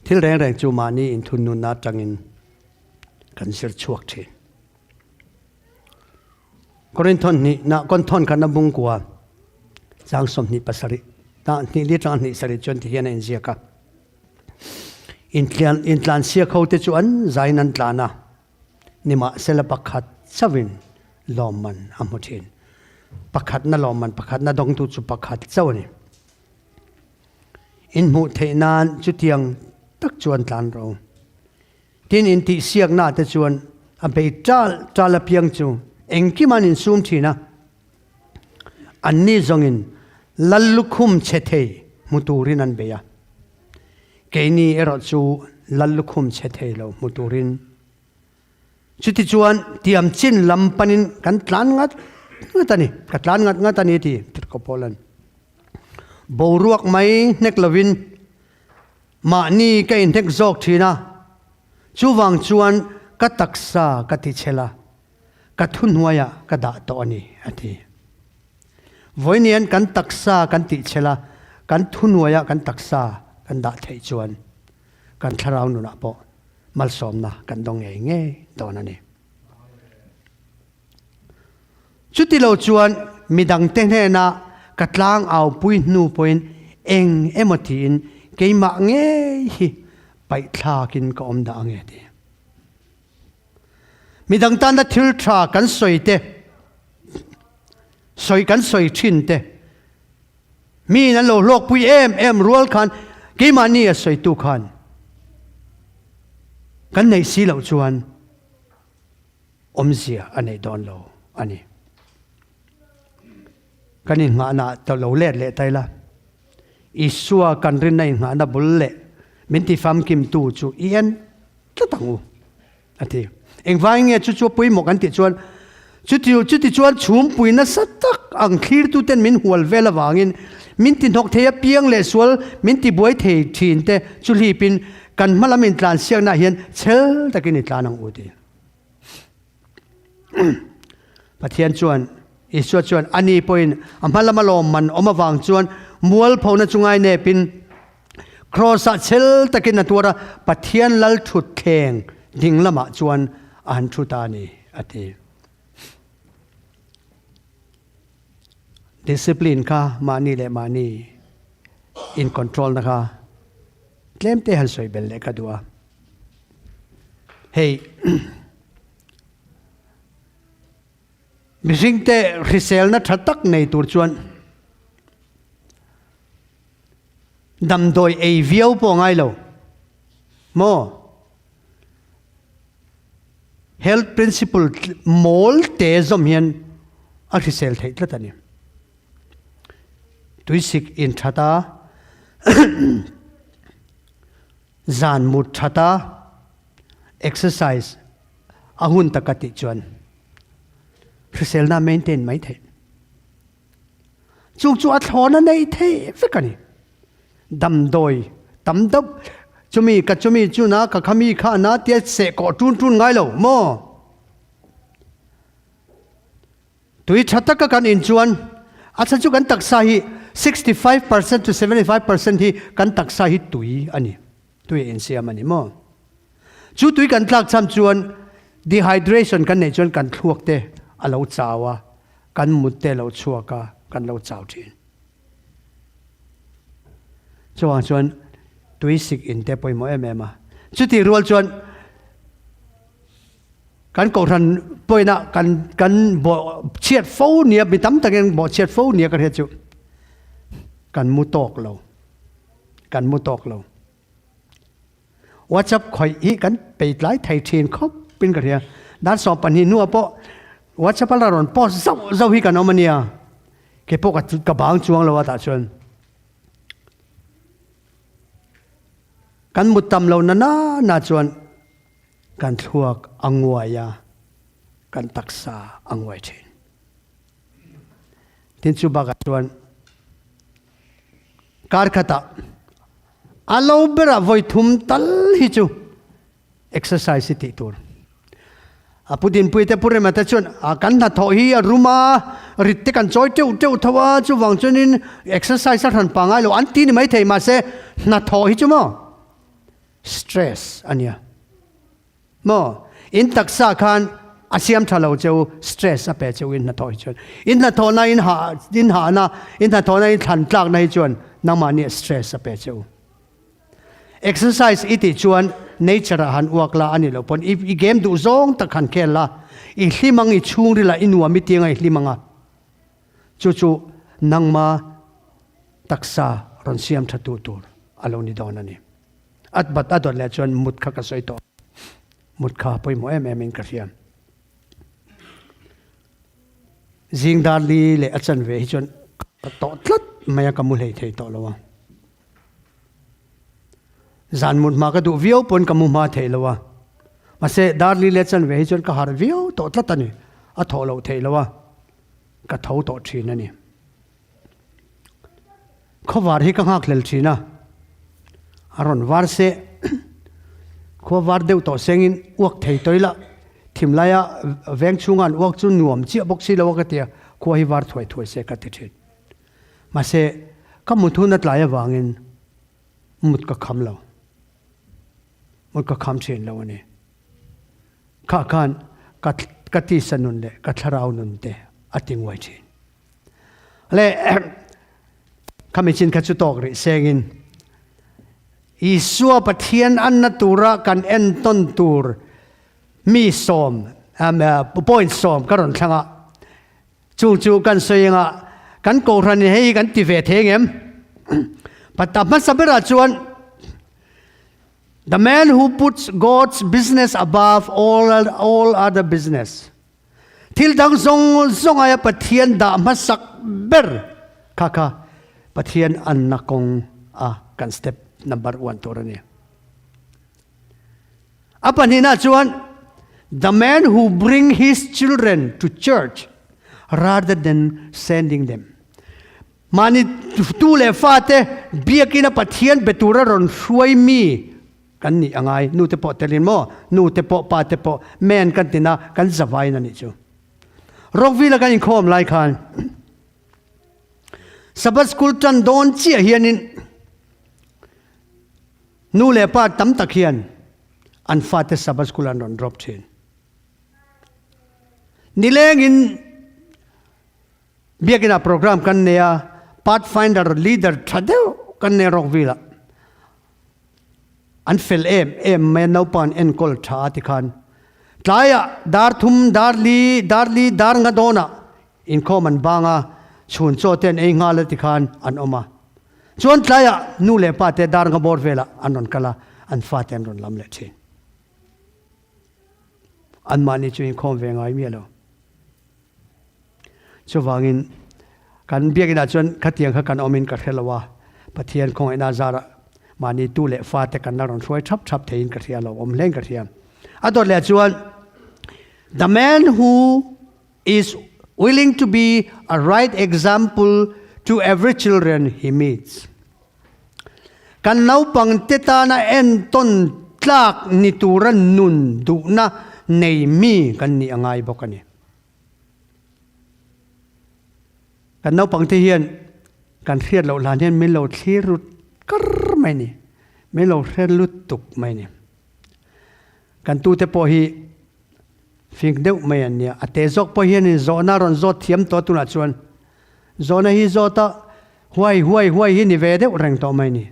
Thil reng reng chu mahni inthunnunna atangin kan zir chhuak thin. Korinthon hnih na Konthawn khatna bungkua chang 27 ta hnih li tang hnih sarih chuan ti hian a inziak a. Intlian intlansiak ho te chu an zain an tlan a. Nimahsela pakhat chauhin lawmman a hmu thin. Pakhatna lawmman pakhatna dawngtu chu pakhat chauh a ni. Inhmuh theih nan chutiang tak chuan tlan ro. Tin intihsiakna te chuan a bei tal tal apiang chu engkim an insum thin a. Anni zawngin lal lukhum chhe thei hmu turin an bei a. Keini erawh chu lal lukhum chhe thei lo hmu turin chutichuan tiam chin lam panin kan tlan ngat ngat a ni, ka tlan ngat ngat a ni ti Tirhkoh Paula'n boruak mai hnek lovin mahni ka inhnek zawk thin a, chuvang chuan. ka taksa ka ti chhel a, ka thuhnuaiah ka dah tawh a ni, a ti. Vawiinian kan taksa kan tih chhel a, kan thuhnuaiah kan taksa kan dah theih chuan kan thlarau nunah pawh malsawmna kan dawng ngei ngei dawn a ni. Chuti lo chuan midangte hnena ka tlangau pui hnu pawhin eng emaw tiin keimah ngei hi paihthlakin ka awm dah ange ti. Midang tana thil tha kan sawi te, sawi kan sawi thin te, miin an lo hlawkpui em em rual khan keimahni a sawitu khan kan neih si loh chuan awmzia a nei dawn lo a ni. Kan inngahna to lo let leh ta ila, Isua kan rinna inngahna bul leh min ti famkimtu chu i en tlat ang u, a ti. Engvangin nge chu chu a pawimawh kan tih chuan, chuti chuti chuan chhumpui nasa tak ang thlirtuten min hual vel avangin min ti hnawk thei apiang leh sual min ti buai thei thin te chu hlipin kan hma lam intlansiaknaah hian chhel takin i tlan ang u ti. Pathian chuan Isua chuan ani pawhin a hma lama lawmman awm avang chuan mualphona chu ngainepin Kraws-ah chhel takin a tuar a, Pathian lal thutthleng ding lamah chuan a han thu ta a ni, a ti. Discipline kha mahni leh mahni in control na kha tlem te han sawi belh leh ka duh a. Hei mihringte hriselna tha tak nei tur chuan damdawi ei viau pawh a ngai lo maw? Health principle mawl te zawm hian a hrisel theih tlat a ni. Tuisik in that a, zan mut that a, exercise a hun taka tih chuan hriselna maintain mai theih. Chung chu a thlawn a nei thei vek a ni. Damdawi tam deuh chumi ka chumi chu na ka khami kha na tia seh kawh ṭun ṭun ngai lo maw? Tui ṭha taka kan in chuan a chhan chu kan taksa hi 65% to 75% hi kan taksa hi tui a ni. Tui a insiam a ni maw? Chu tui kan tlak cham chuan dehydration kan neih chuan kan thluak te a lo chau a, kan mut te a lo chhuak a, kan lo chau ṭhin. Chuvang chuan tui sik in te pawimawh em em a. Chutih rual chuan kan kohhran pawina kan kan bawh chhiat fo nia mi tam takin bawh chhiat fo nia ka hriat chu kan mu tawk lo kan mu tawk lo. WhatsApp khawih hi kan pei tlai thei thin khawp in ka hria. Dar 12 hnuah pawh WhatsApp a la rawn post zauh zauh hi kan awm a nia. Kei pawh ka ka bang chuang lo a tah chuan. Kan mut tam lo na na na chuan kan thluak a nguai a, kan taksa a nguai thin. Tin chu bakah chuan kar khatah a lo berah vawi thum tal hi chu exercise hi tih tur. A pu Dinpui te pu Rema te chuan a kan hnathawh hi a rum a, rit te kan chawi teuh teuh tho a, chuvang chuanin exercise a hran pangai lo an ti ni maithei mahse hnathawh hi chu maw stress a nia. Maw? In taksa khan a siam tha lo cheu, stress a pe cheu in hnathawh hi chuan. In hnathawhna in hah in hahna, in hnathawhna in thlan tlakna hi chuan nangmahni stress a pe cheu. Exercise i tih chuan nature ah han uak la a nih loh pawn i i game duh zawng tak han khel la, i hlim ang i chhungril ah i nuam i tiang a i hlim ang a. Chu chu nangma taksa rawn siam tha tu tur a lo ni dawn a ni. At bat a dawt leh chuan mut kha ka sawi tawh. Mut kha pawimawh em em in ka hria. Zing dar li leh a chanve hi chuan ka tawh tlat mai a, ka mu hlei thei tawh lo a. Zan mut hma ka duh viau pawn ka mu hma thei lo a. Mahse dar li leh chanve hi chuan ka harh viau tawh tlat a ni. A thawh loh theih lo a, ka tho tawh thin a ni. Khawvar hi ka nghak hlel thin a, a rawn var se. Khua var deuh tawh sengin uak thei tawh ila, thim laia veng chhunga an uak chu nuam chiah bawk si lo a ka ti a, khua hi var thuai thuai se ka ti thin. Mahse, ka mut hun a tlai avangin mut ka kham lo. Mut ka kham thin lo a ni. Khah khan ka ka tisa nun leh ka thlarau nun te a ti nguai thin. Le khami chin kha chu tawk rih sengin Isua Pathian anna tura kan entawn tur mi sawm point sawm ka rawn thlang a, chung chu kan sawi anga kan kohhran in hei kan ti ve thei ang em? Pata hmasa berah chuan The man who puts God's business above all all other business Thil dang zawng zawng aia Pathian dah hmasak ber kha kha Pathian anna kawng a kan step number one tur a ni. A pahnihna chuan the man who bring his children to church rather than sending them. Mahni tu leh fate biakina Pathian be tura rawn hruai mi Kan nih a ngai. Nu te pawh telin maw? Nu te pawh, pa te pawh, men kan tina kan zavain a nih chu. Rockville-a kan inkhawm lai khan Sabbath School tan dawn chiah hianin nu leh pa tam tak hian an fate Sabbath School an rawn drop thin. Nilengin Biakina program kan nei a, Pathfinder leader tha deuh kan nei Rockville-ah. An fel em em mai a, naupan enkawl tha a tikhan. Tlaiah dar thum, dar li, dar li, dar nga dawnah inkhawm an bang a, chhun chaw te an ei nghal a tikhan an awm a. Chuan tlaiah nu leh pa te dar nga bawr velah an rawn kal a, an fate an rawn lam leh thin. Anmahni chu inkhawm ve ngai miah lo. Chuvangin kan biakinah chuan khatiang kha kan awmin ka hre lo a, Pathian khawngaihna zarah mahni tu leh fate kan la rawn hruai thap thap theiin ka hria lo, awm hlein ka hria. A dawt leh chuan The man who is willing to be a right example to every children he meets. Kan naupangte tana entawn tlak ni tura nun duhna nei mi kan nih a ngai bawk a ni. Kan naupangte hian kan hriat loh hlan hian min lo thlir rut kar mai ni, min lo hre lutuk mai ni. Kan tute pawh hi fing deuh mai an nia, a te zawk pawh hianin zawhna a rawn zawt thiam tawh tunah chuan zawhna hi zawt a huai huai huai hi ni ve deuh reng tawh mai ni.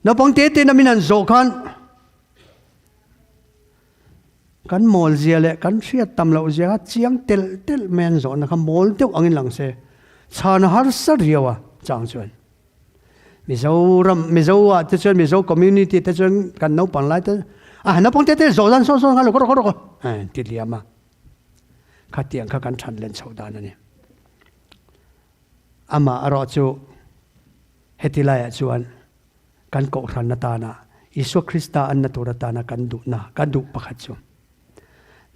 Naupang te te na min han zawh khan Kan mawl zia leh kan hriat tam loh zia kha chiang telh telh mai an zawhna kha mawl deuh angin lang se, chhan a harsa riau a chang chuan. Mizoram, Mizo ah te chuan Mizo community te chuan kan naupang lai te a naupang te te zawh dan sawn sawn kha lo rawk rawk a ti liam a. Khatiang kha kan than len chhoh dan a ni. Amah erawh chu heti laiah chuan Kan kohhran atana Isua Krista anna tur atana kan duhna, ka duh pakhat chu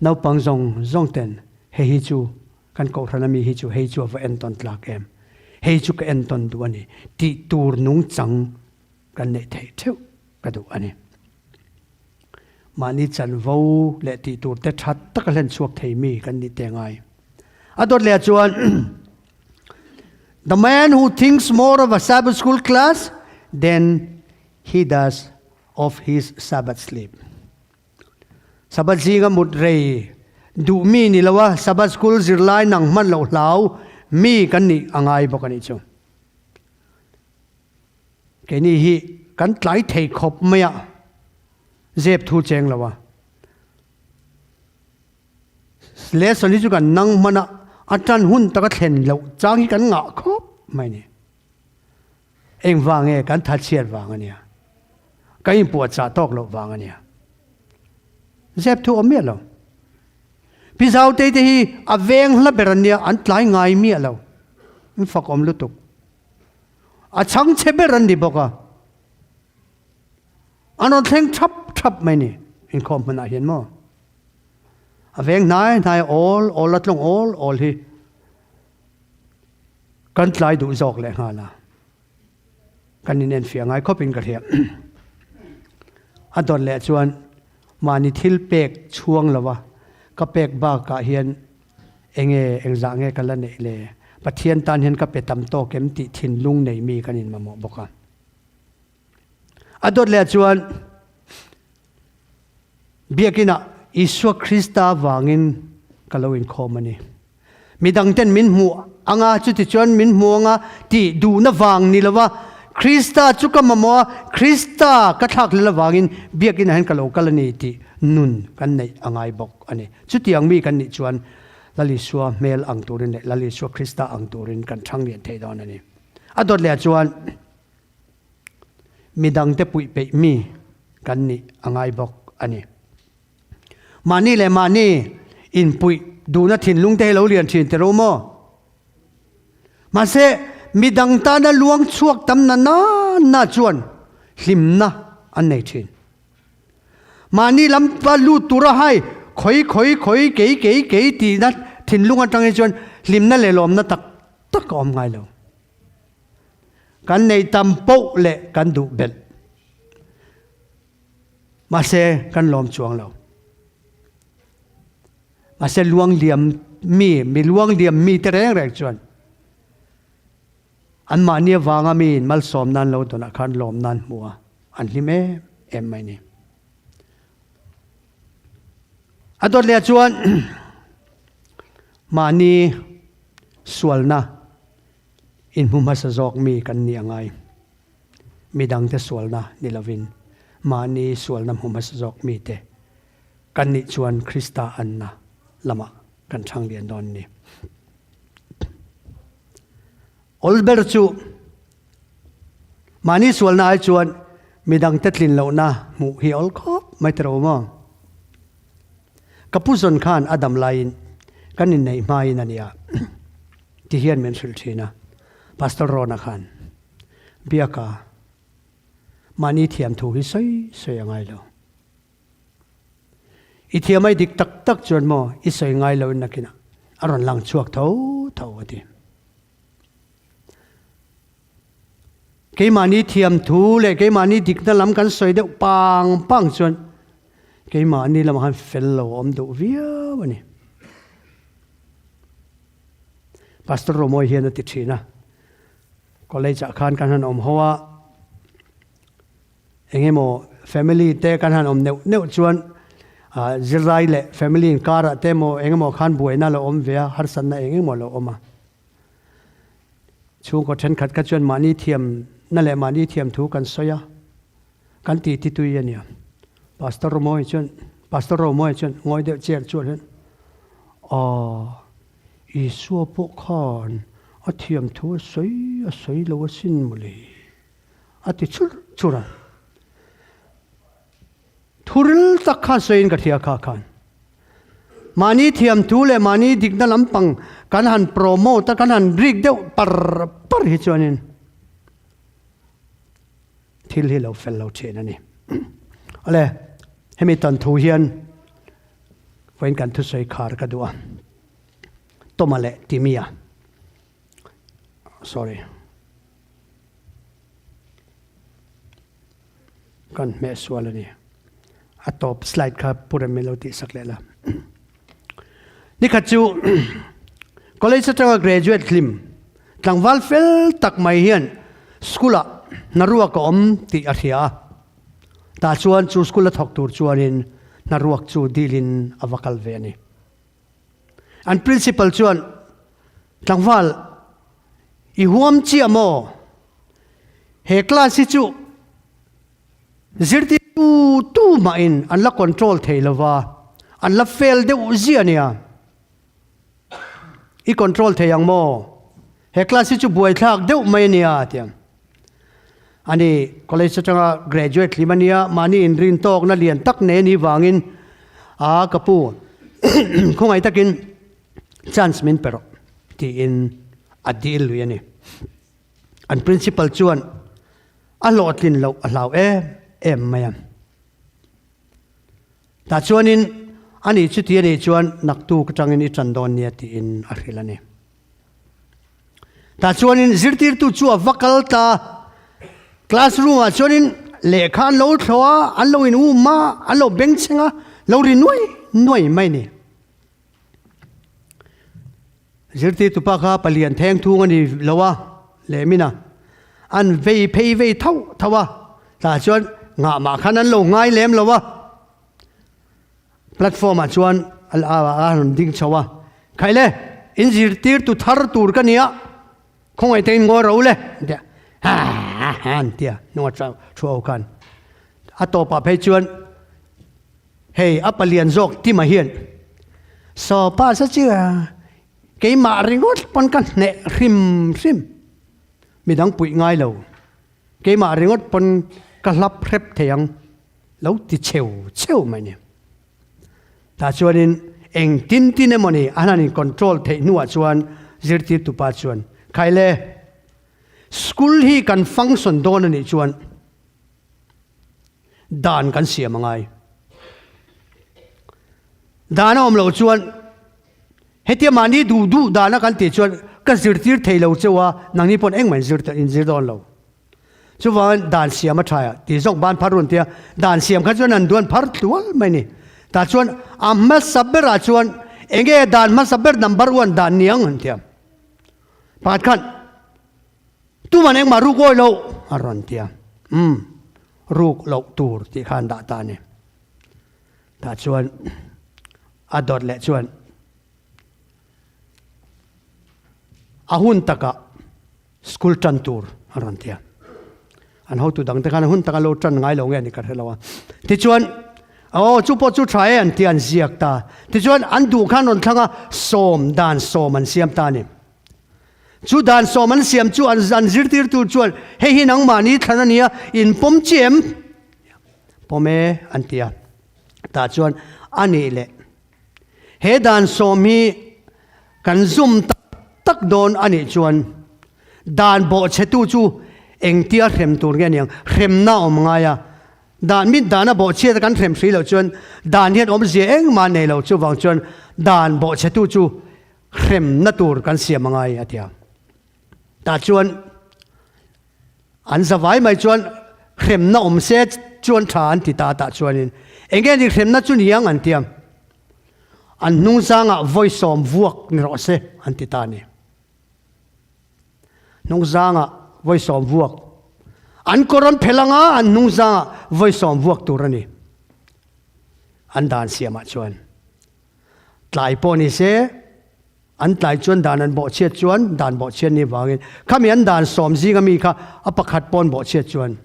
naupang zawng zawng ten hei hi chu kan kohhran ami hi chu hei chu a va entawn tlak em, hei chu ka entawn duh a ni tih tur nungchang kan neih theih theuh ka duh a ni. Mahni chanvo leh tih tur te tha taka hlen chhuak thei mi kan nih te ngai. A dawt leh ah chuan The man who thinks more of a Sabbath school class than he does of his Sabbath sleep. Sabbath zinga mut rei duh mi ni lo a, Sabbath school zirlai nang hman loh hlau mi kan nih a ngai bawk a nih chu. Keini hi kan tlai thei khawp mai a, zep thu cheng lo a. Lesson hi chu kan nang hman a, a tan hun taka thlen loh chang hi kan ngah khawp mai ni. Engvang nge kan thatchhiat vang a nia. Kan inpuahchah tawk loh vang a nia. Zep thu awm miah lo. Pi Zautei te hi a veng hla ber an nia, an tlai ngai miah lo. An fak awm lutuk. A chhangchhe ber an ni bawk a. An rawn thleng thap thap mai ni inkhawm hmunah hian maw. A veng hnai hnai awl awl a tlawng awl awl hi kan tlai duh zawk leh nghal a. Kan inenfiah ngai khawpin ka hria. A dawt leh chuan mahni thil pek chhuang lova ka pek bakah hian enge engzah nge ka la neih le? Pathian tan hian ka pe tam tawk em tih thinlung nei mi kan inmamawh bawk a. A dawt leh chuan Biakinah Isua Krista vangin ka lo inkhawm a ni. Midangten min hmuh anga chutichuan min hmu anga tih duhna vang ni lova Krista chu ka mamawh a, Krista ka thlak hlel avangin biakinah hian ka lo kal a ni tih nun kan neih a ngai bawk a ni. Chutiang mi kan nih chuan Lal Isua hmel ang turin leh Lal Isua Krista ang turin kan thang lian thei dawn a ni. A dawt leh chuan. Midangte puih peih mi kan nih a ngai bawk a ni. Mahni leh mahni inpuih duhna thinlung te hi lo lian thin teh ro maw? Mahse, midang tana luang chhuak tam na na na chuan hlimna an nei thin. Mahni lampa lut tura hai khawi khawi khawi kei kei kei tihna thinlung atang hi chuan hlimna leh lawmna tak tak a awm ngai lo. Kan neih tam poh leh kan duh belh. Mahse, kan lawm chuang lo. Mahse, luang liam mi, mi luang liam mi te reng reng chuan anmahni avanga mi in malsawm nan lo dawnah khan lawm nan hmu a, an hlim em em mai ni. A dawt leh chuan mahni sualna Inhmu hmasa zawk mi kan ni a ngai. Midangte sualna ni lovin mahni sualna hmu hmasa zawk mite kan nih chuan Krista anna lamah kan chhang lian dawn a ni. Awl ber chu mahni sualna ai chuan midangte tlin lohna hmuh hi awl khawp mai ta ro maw? Ka pu zawn khan a dam laiin kan inneih hmain a nia. Ti hian min hrilh thin a, Pastor Rona khan Biaka mahni thiam thu hi sawi sawi a ngai lo. I thiam ai dik tak tak chuan maw i sawi ngai lo in nakinah a rawn lang chhuak tho tho a ti. Keimahni thiam thu leh keimahni dikna lam kan sawi deuh pang pang chuan keimahni lamah khan fel lo a awm duh viau a ni. Pastor Romawi hian a ti thin a, college ah khan kan han awm ho a, eng emaw family te kan han awm neuh neuh chuan zirlai leh family inkarah te emaw eng emaw khan buaina a lo awm ve a, harsatna eng emaw a lo awm a. Chhungkaw thenkhat kha chuan mahni thiamna leh mahni thiamthu kan sawi a, kan ti ti tui a nia. Pastor Romawi chuan Pastor Romawi chuan ngawi deuh chiar chuan hian Aw, Isua pawh khan a thiam thu a sawi a sawi lo asin mawle a ti chur chur a. Thuril tak khan sawiin ka hria kha khan. Mahni thiam thu leh mahni dikna lampang kan han promote a, kan han rik deuh par par hi chuanin Thil hi lo fel lo thin a ni. Awle, hemi tan thu hian vawiin kan thusawi khar ka duh a. Toma leh Timia, sorry, kan hmeh sual a ni. A tawp slide kha pu rem min lo tih sak leh la. Nikhat chu college atanga graduate hlim tlangval fel tak mai hian school ah hnaruak a awm tih a hria a. Tah chuan chu school a thawk tur chuanin hnaruak chu dilin a va kal ve a ni. An principal chuan tlangval i huam chiah maw? He class hi chu Zirtirtu tu mahin an la control thei lo va, an la fail deuh ziah nia. I control thei ang maw? He class hi chu buaithlak deuh mai a nia a ti ang. Ani college atanga graduate hlim a nia, mahni inrin tawkna lian tak nei a nih vangin a ka pu khawngaih takin chance min pe rawh tiin a dil lui a ni. An principal chuan a hlawhtlin loh a hlau em em mai a. Tah chuanin ani chuti a nih chuan naktuk atangin i tan dawn nia tiin a hrilh a ni. Tah chuanin zirtirtu chu a va kal ta, classroom ah chuanin. lehkha an lo thlawh a, an lo in um a, an lo bengchheng a, lo ri nuai nuai mai ni. Zirtirtupa kha palian theng thung a ni lo a, lehmin a, an vei phei vei thauh thauh a, tah chuan ngah mah khan an lo ngai lem lo a. Platform ah chuan a rawn ding chho a, Khaile, in zirtirtu thar tur ka nia, khawngaih te in ngawi ro le, an ti a, ha ha ha an ti a, hnunga thu ho khan. A tawpah phei chuan hei a palian zawk Tima hian, Saw pa sa chu keimah ringawt pawn ka hneh hrim hrim, midang puih ngai lo, keimah ringawt pawn ka hlap hrep thei ang. Lo ti cheu cheu mai ni. Tah chuanin eng tin tin emaw ni an han in control theih hnuah chuan zirtirtupa chuan, Khaile, school hi kan function dawn a nih chuan dan kan siam a ngai. Dan a awm loh chuan hetia mahni duh duh dana kan tih chuan ka zirtir thei lo cheu a, nangni pawn engmah in zir dawn lo. Chuvangin dan siam a tha a tih zawk ban phar run tia dan siam kha chuan an duan phar tlual mai ni. Tah chuan a hmasa berah chuan enge dan hmasa ber number one dan ni ang an tia. Pakhat khan tuman engmah ruk awi loh a rawn tia. Umm ruk loh tur tih kha an dah ta a ni. Tah chuan a dawt leh chuan a hun takah School tan tur a rawn ti a. An hotu dang te khan hun taka lo tan ngai lo nge ni ka hre lo a. Tichuan, aw chu pawh chu tha e an ti an ziak ta. Tichuan an duh khan rawn thlang a, sawm dan sawm an siam ta a ni. Chu dan sawm an siam chu an an zirtirtu chuan hei hi nangmahni thlan a nia, in pawm chi em? Pawm e an ti a. Tah chuan a nih leh He dan sawm hi kan zum tak tak dawn a nih chuan dan bawhchhetu chu engtia hrem tur nge niang? Hremna a awm ngai a, dan mit dana bawhchhiat kan hrem hrih loh chuan dan hian awmzia engmah nei lo chuvang chuan dan bawhchhetu chu hremna tur kan siam a ngai a ti a. Tah chuan An zavai mai chuan hremna awm se chuan tha an ti ta tah chuanin enge ni hremna chu ni ang an ti a, an hnungzangah vawisawm vuak ni rawh se an ti ta a ni. Hnungzangah vawisawm vuak an kawr an phelh anga an hnungzangah vawisawm vuak tur a ni an dan siamah chuan tlai pawh ni se. An tlai chuan dan an bawhchhiat chuan dan bawhchhiat ni vangin khami an dan sawm zinga mi kha a pakhat pawn bawhchhiat chuan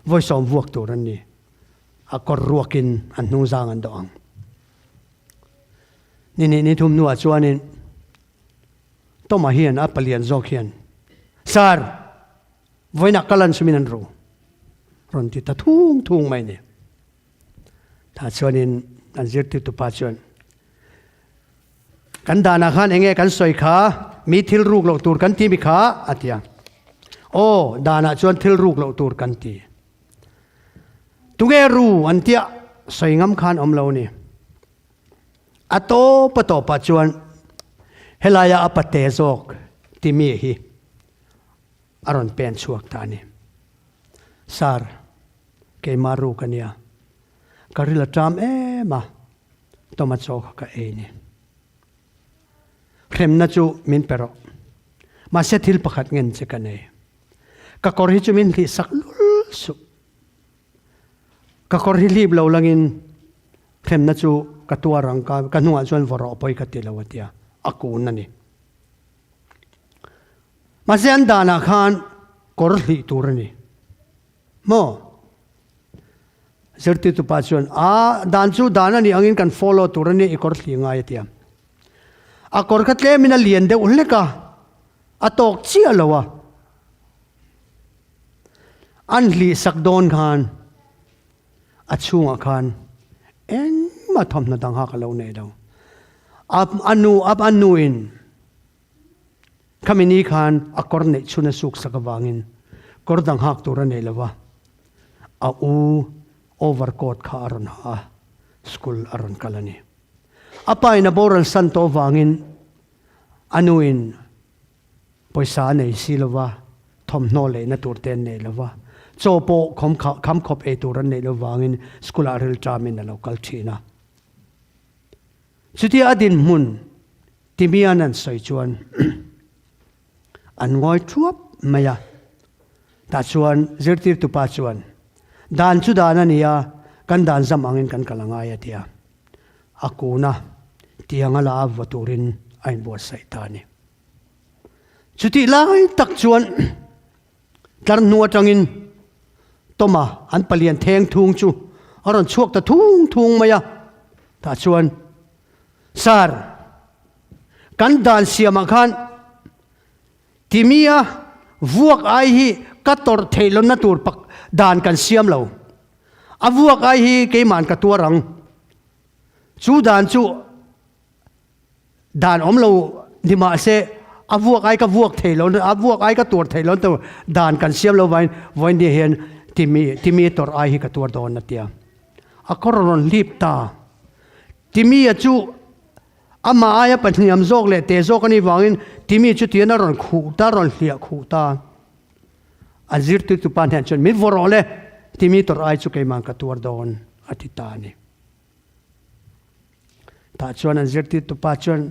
vawi sawm vuak tur an ni. A kawr ruakin an hnungzang an dawh ang. Ni hnih ni thum hnuah chuanin Toma hian a palian zawk hian, Sir, vawiinah ka lunch min an ru rawn ti ta thung thung mai ni. Tah chuanin an zirtirtupa chuan, Kan danah khan enge kan sawi kha, mi thil ruk loh tur kan ti mi kha, a ti a. Aw, danah chuan thil ruk loh tur kan ti. Tunge ru an tia sawi ngam khan awm lo ni. A tawp a tawpah chuan helaia a pate zawk ti mi hi a rawn pen chhuak ta a ni. Sir, keimah ruk a nia, ka ril a ṭam em a. Tomato kha ka ei ni. Hremna chu min pe rawh. Mahse thil pakhat ngen che ka nei. Ka kawr hi chu min hlih sak lul suh. Ka kawr hi hlip lo langin hremna chu ka tuar ang ka ka hnungah chuan vaw rawh pawi ka ti lo a tia a kun a ni. Mahse an danah khan kawr hlih tur a ni. Maw? Zirtirtupa chuan, A, dan chu dan a nih angin kan follow tur a nia, i kawr thli ngai a ti a. A kawr kha tlemin a lian deuh hlek a, a tawk chiah lo a. An hlih sak dawn khan a chhungah khan engmah thawmhnaw dang hak a lo nei lo. A, a nu, a, a nuin Khami ni khan a kawr neih chhun a suk sak avangin kawr dang hak tur a nei lo va, a u overcoat kha a rawn ha a, school a rawn kal a ni. A pa in a boral san tawh avangin a nu in pawisa a nei si lo va, thawmhnaw leihna tur te an nei lo va. Chaw pawh kham khawp ei tur an neih loh vangin school ah rilṭamin a lo kal ṭhin a. Chutia a dinhmun Timian an sawi chuan an ngawi ṭhuap mai a. Tah chuan zirtirtupa chuan, Dan chu dan a ni a, kan dan zam angin kan kal a ngai a ti a. A kun a, tiang a la a vaw turin a inbuatsaih ta a ni. Chutih lai tak chuan tlar hnu atangin Toma an palian theng thung chu a rawn chhuak ta thung thung mai a, tah chuan, Sir, kan dan siamah khan Timia vuak ai hi ka tawrh theih lohna tur pak dan kan siam lo. A vuak ai hi keima'n ka tuar ang. Chu dan chu Dan awm lo ni mah se a vuak ai ka vuak thei lo, a vuak ai ka tuar thei lo tur dan kan siam lo vain vawiin ni hian timi timi tawrh ai hi ka tuar dawn a tia. A kawr a rawn hlip ta. Timia chu amah aia pahniam zawk leh te zawk a nih vangin timi chu tian a rawn khuh ta, a rawn hliah khuh ta. A zirtirtupa hnen chuan min vaw rawh le, timi tawrh ai chu keimah ka tuar dawn a ti ta a ni. Tah chuan an zirtirtupa chuan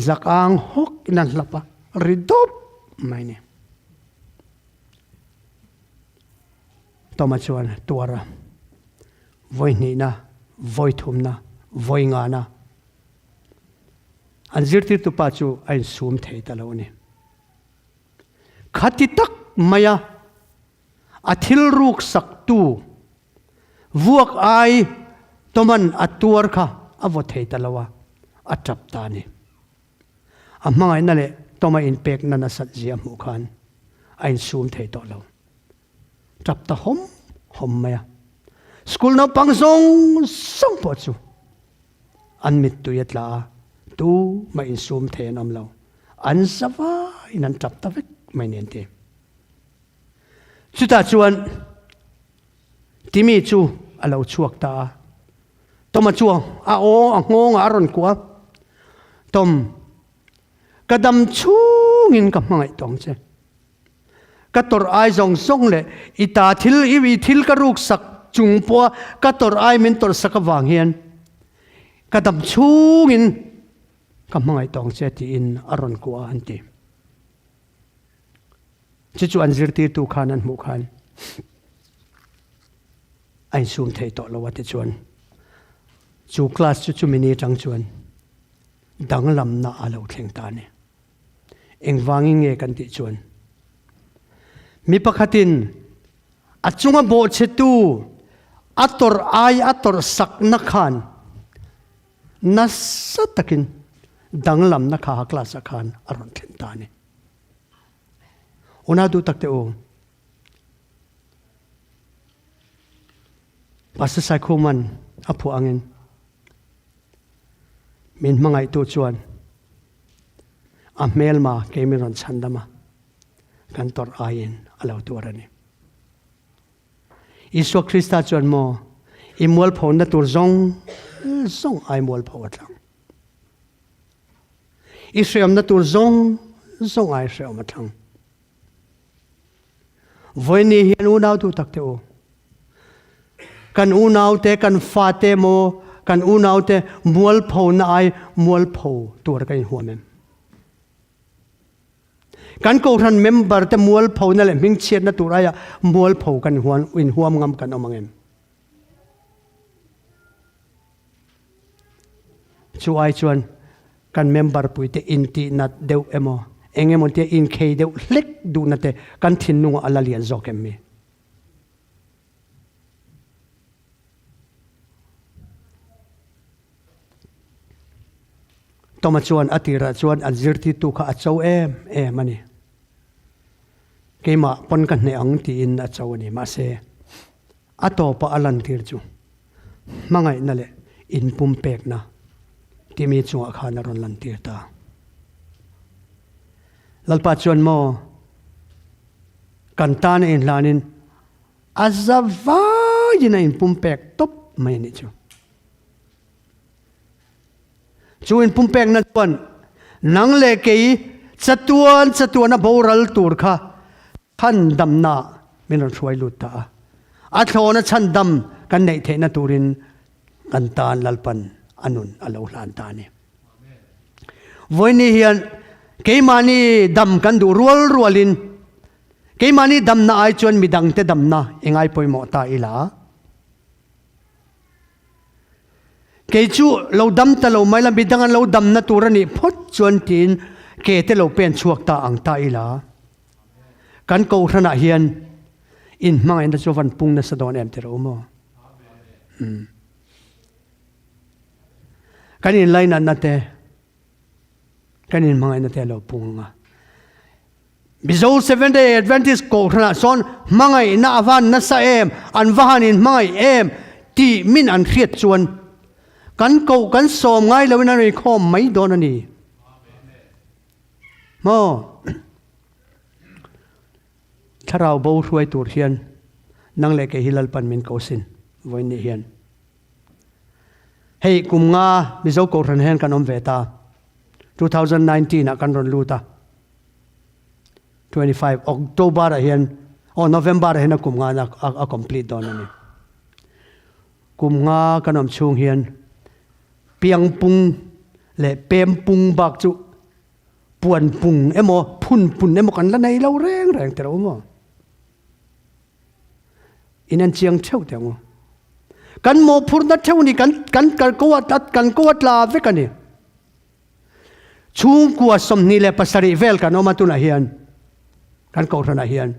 zak ang hawk in an hlap a, ri dawp mai ni. Toma chuan tuar a, vawi hnihna, vawi thumna, vawi ngana. An zirtirtupa chu a insum thei ta lo a ni. Khati tak maia a thil ruk saktu Vuak ai Toman a tuar kha a vaw thei ta lo a, a tap ta a ni. A hmangaihna leh Toma inpekna nasat zia hmuh khan a insum thei tawh lo. Tap ta hawm hawm mai a. School naupang zawng zawng pawh chu an mittui a tla a, tumah insum thei an awm lo. An za vaiin an tap ta vek mai nen ti. Chutah chuan Timmy chu a lo chhuak ta a. Tom-a chu a aw a nghawngah a rawn kuah a, Tom, ka dam chhungin ka hmangaih tawng che. Ka tawrh ai zawng zawng leh i ta thil, i thil ka ruksak chung pawha ka tawrh ai min tawrhsak avang hian ka dam chhungin ka hmangaih tawng che tiin a rawn kuah a an ti. Chu chu an zirtirtu khan an hmuh khan a insum thei tawh lo a tichuan chu class chu chumi ni atang chuan danglamna a lo thleng ta a ni. Engvangin nge kan tih chuan mi pakhatin a chunga bawhchhetu a tawrh ai a tawrh sakna khan nasa takin danglamna kha class ah khan a rawn thlen ta a ni. Una duh tak te u. Pastor Saikhuman a phuah angin min hmangaihtu chuan a hmelma kei min rawn chhandam a, kan tawrh aiin a lo tuar a ni. Isua Krista chuan maw i mualphona tur zawng zawng ai mualpho a tlang. I hreawmna tur zawng zawng ai hreawm a thlang. Vawiin hian unau duh tak te u. Kan unau te, kan fate maw, kan unau te mualpho na ai mualpho tur kan inhuam em? Kan kohhran member te mualpho na leh hmingchhiatna tur aia mualpho kan inhuam ngam kan awm ang em? Chu ai chuan kan member puite intihnat deuh emaw, eng emaw tia inkhei deuh hlek duhna te kan thinlungah a la lian zawk em mi? Toma chuan a tirah chuan an zirtirtu kha a cho em em a ni. Keimah pawn ka hneh ang tiin a cho a ni. Mahse, A tawpa a lantir chu hmangaihna leh inpumpekna timi chungah khan a rawn lantir ta. Lalpa chuan maw kan tana inhlanin a za vaiin a inpumpek tawp mai a nih chu. Chu inpumpekna chuan nang leh kei chatuan chatuana boral tur kha chhandamna. min rawn hruai lut ta a. A thlawna chhandam kan neih theihna turin kan tan Lalpan a nun a lo hlan ta a ni. Vawiini hian keimahni dam kan duh rual rualin keimahni damna ai chuan midangte damna i ngai pawimawh ta ila. Kei chu lo dam ta lo mai la, midang an lo damna tur a nih phawt chuan tiin ke te lo pen chhuak ta ang ta ila. Kan kohhranah hian inhmangaihna chu van pung nasa dawn em tirh u maw? Umm. Kan inlainatna te, kan inhmangaihna te a lo pung ang a. Mizo Seventh Day Adventist kohhranah sawn hmangaihna a van nasa em, an va han inhmangaih em tih min an hriat chuan kan koh kan sawm ngai loin an rawn inkhawm mai dawn a ni. Maw? Thlarau bo hruai tur hian nang leh kei hi Lalpan min ko sin vawiin nih hian. Hei kum nga Mizo Kohhran hian kan awm ve ta. 2019 ah kan rawn lut a. 25 October ah hian oh November ah hian a kum nga na a complete dawn a ni. Kum nga kan awm chhung hian piangpung leh pempung bak chu puan pung emaw phun pun emaw kan la nei lo reng reng teh lo maw? In en chiang theuh teh ang u. Kan mawhphurhna theuh ni kan kan kal ko a kan ko a tla vek a ni. Chhungkua 27 vel kan awm a tunah hian kan kohhranah hian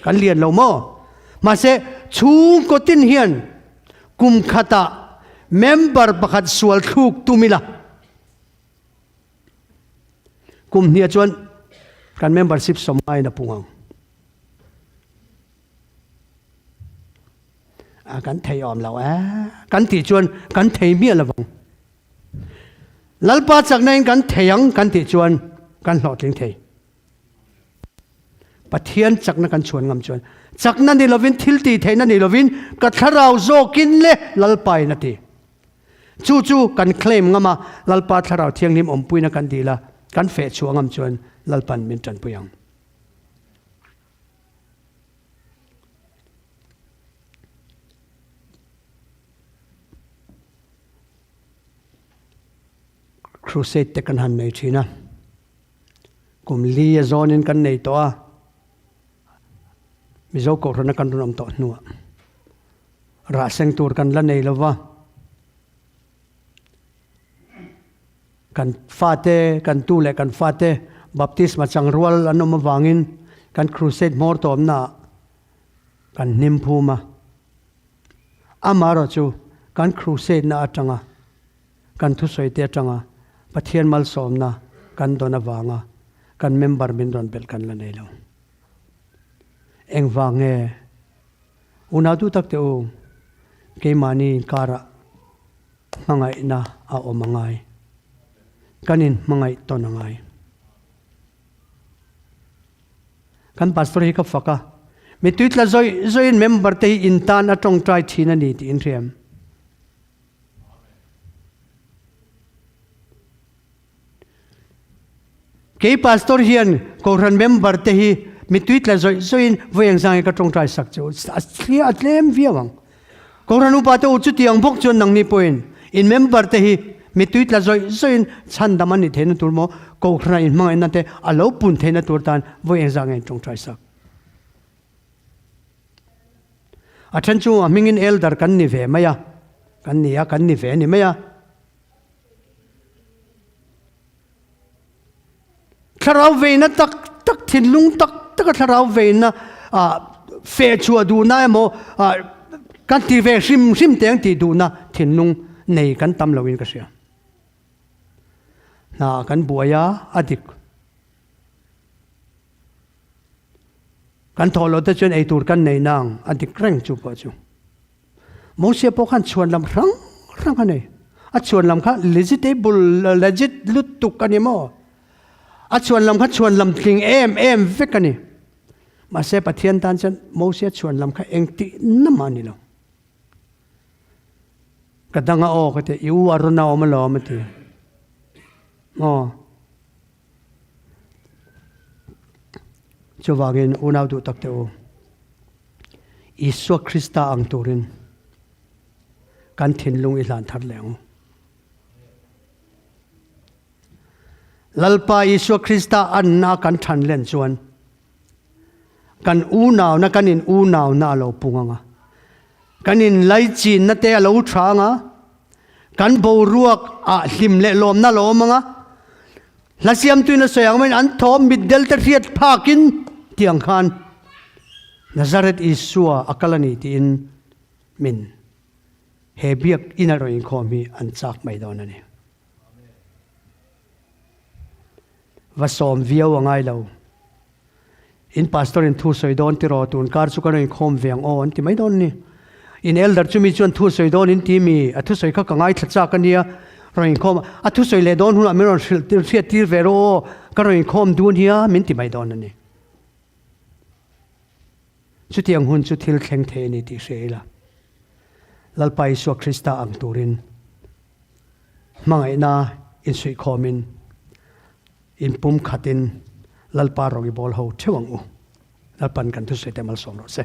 kan lian lo maw? Mahse chhungkaw tin hian kum khatah member pakhat sual thluk tum ila. Kum hniah chuan kan membership sawmngaiin a pung ang. A kan thei awm lo e. Kan tih chuan kan thei miah lo vang. Lalpa chakna in kan thei ang kan tih chuan kan hlawhtling thei. Pathian chakna kan chhuan ngam chuan chakna ni lovin thil tih theihna ni lovin ka thlarau zawkin le Lalpa in a ti. Chu chu kan claim ngam a, Lalpa Thlarau Thianghlim awmpuina kan dil a, kan feh chhuah ngam chuan Lalpan min tanpui ang. Crusade te kan han nei thin a, kum li a zawnin kan nei tawh a, Mizo Kohhrana kan rawn awm tawh hnuah. Rah seng tur kan la nei lova, kan fate, kan tu leh kan fate baptisma chang rual an awm avangin kan crusade hmawr tawmnaah kan hnim phum a. Amaherawh chu kan crusade na atanga kan thusawi te atanga Pathian malsawmna kan dawn avanga kan member min rawn belh kan la nei lo. Engvang nge? Unau duh tak teh u, keimahni inkarah hmangaihna a awm a ngai. Kan inhmangaih tawn a ngai. Kan pastor hi ka fak a, mittui tla zawih zawihin member te hi in tan a tawngtai thin a ni tih in hriam. Kei pastor hian Kohhran member te hi mittui tla zawih zawihin vawi engzang nge ka tawngtai sak che u, a thlia a tlem viau ang. Kohhran upa te u chutiang bawk chuan nangni pawhin in member te hi mittui tla zawih zawihin chhandam an nih theihna tur maw Kohhrana inhmangaihna te a lo pun theihna tur tan vawi engzang nge in tawngtai sak. A then chu a hmingin elder kan ni ve mai a, kan ni a, kan ni ve a ni mai a. Thlarau veina tak tak, thinlung tak taka thlarau veina feh chhuah duhna emaw kan ti ve hrim hrim teng tih duhna thinlung nei kan tam loin ka hria. Hna kan buai a, a dik. Kan thawh loh te chuan eitur kan nei nang, a dik reng chu pawh chu. Mosia pawh khan chhuan lam hrang hrang a nei. A chhuan lam kha legitable, legit lutuk a ni maw? A chhuan lam kha chhuan lam tling em em vek a ni. Mahse Pathian tan chuan Mosia chhuan lam kha engtih na mah a ni lo. Ka dang a aw ka ti, i u a rawn a awm alawm a ti. Maw? Chuvangin unau duh tak teh u. Isua Krista ang turin kan thinlung i hlan thar leh ang u. Lalpa Isua Krista anna kan than len chuan kan unauna kan in unauna a lo pung ang a, kan in laichinna te a lo tha ang a, kan boruak ah hlim leh lawmna a lo awm ang a, hla siamtuin a sawi ang maiin an thawm mitdel te hriat phakin tiang khan Nazareth Isua a kal a ni tiin min he biak ina rawn inkhawm hi an chak mai dawn a ni. Va sawm viau a ngai lo. In pastor in thu sawi dawn tiraw tun kar chu ka rawn inkhawm ve ang aw an ti mai dawn ni. In elder chu mi chuan thu sawi dawn in ti mi a thusawi kha ka ngaithla chak a nia rawn inkhawm a thusawi leh dawn hunah min rawn hrilh hriat tir ve rawh aw ka rawn inkhawm dun hian min ti mai dawn a ni. Chutiang hun chu thil thleng thei a ni tih hria ila. Lalpa Isua Krista ang turin hmangaihna insuihkhawmin inpumkhatin Lalpa rawng i bawl ho theuh ang u. Lalpan kan thusawi te malsawm rawh se.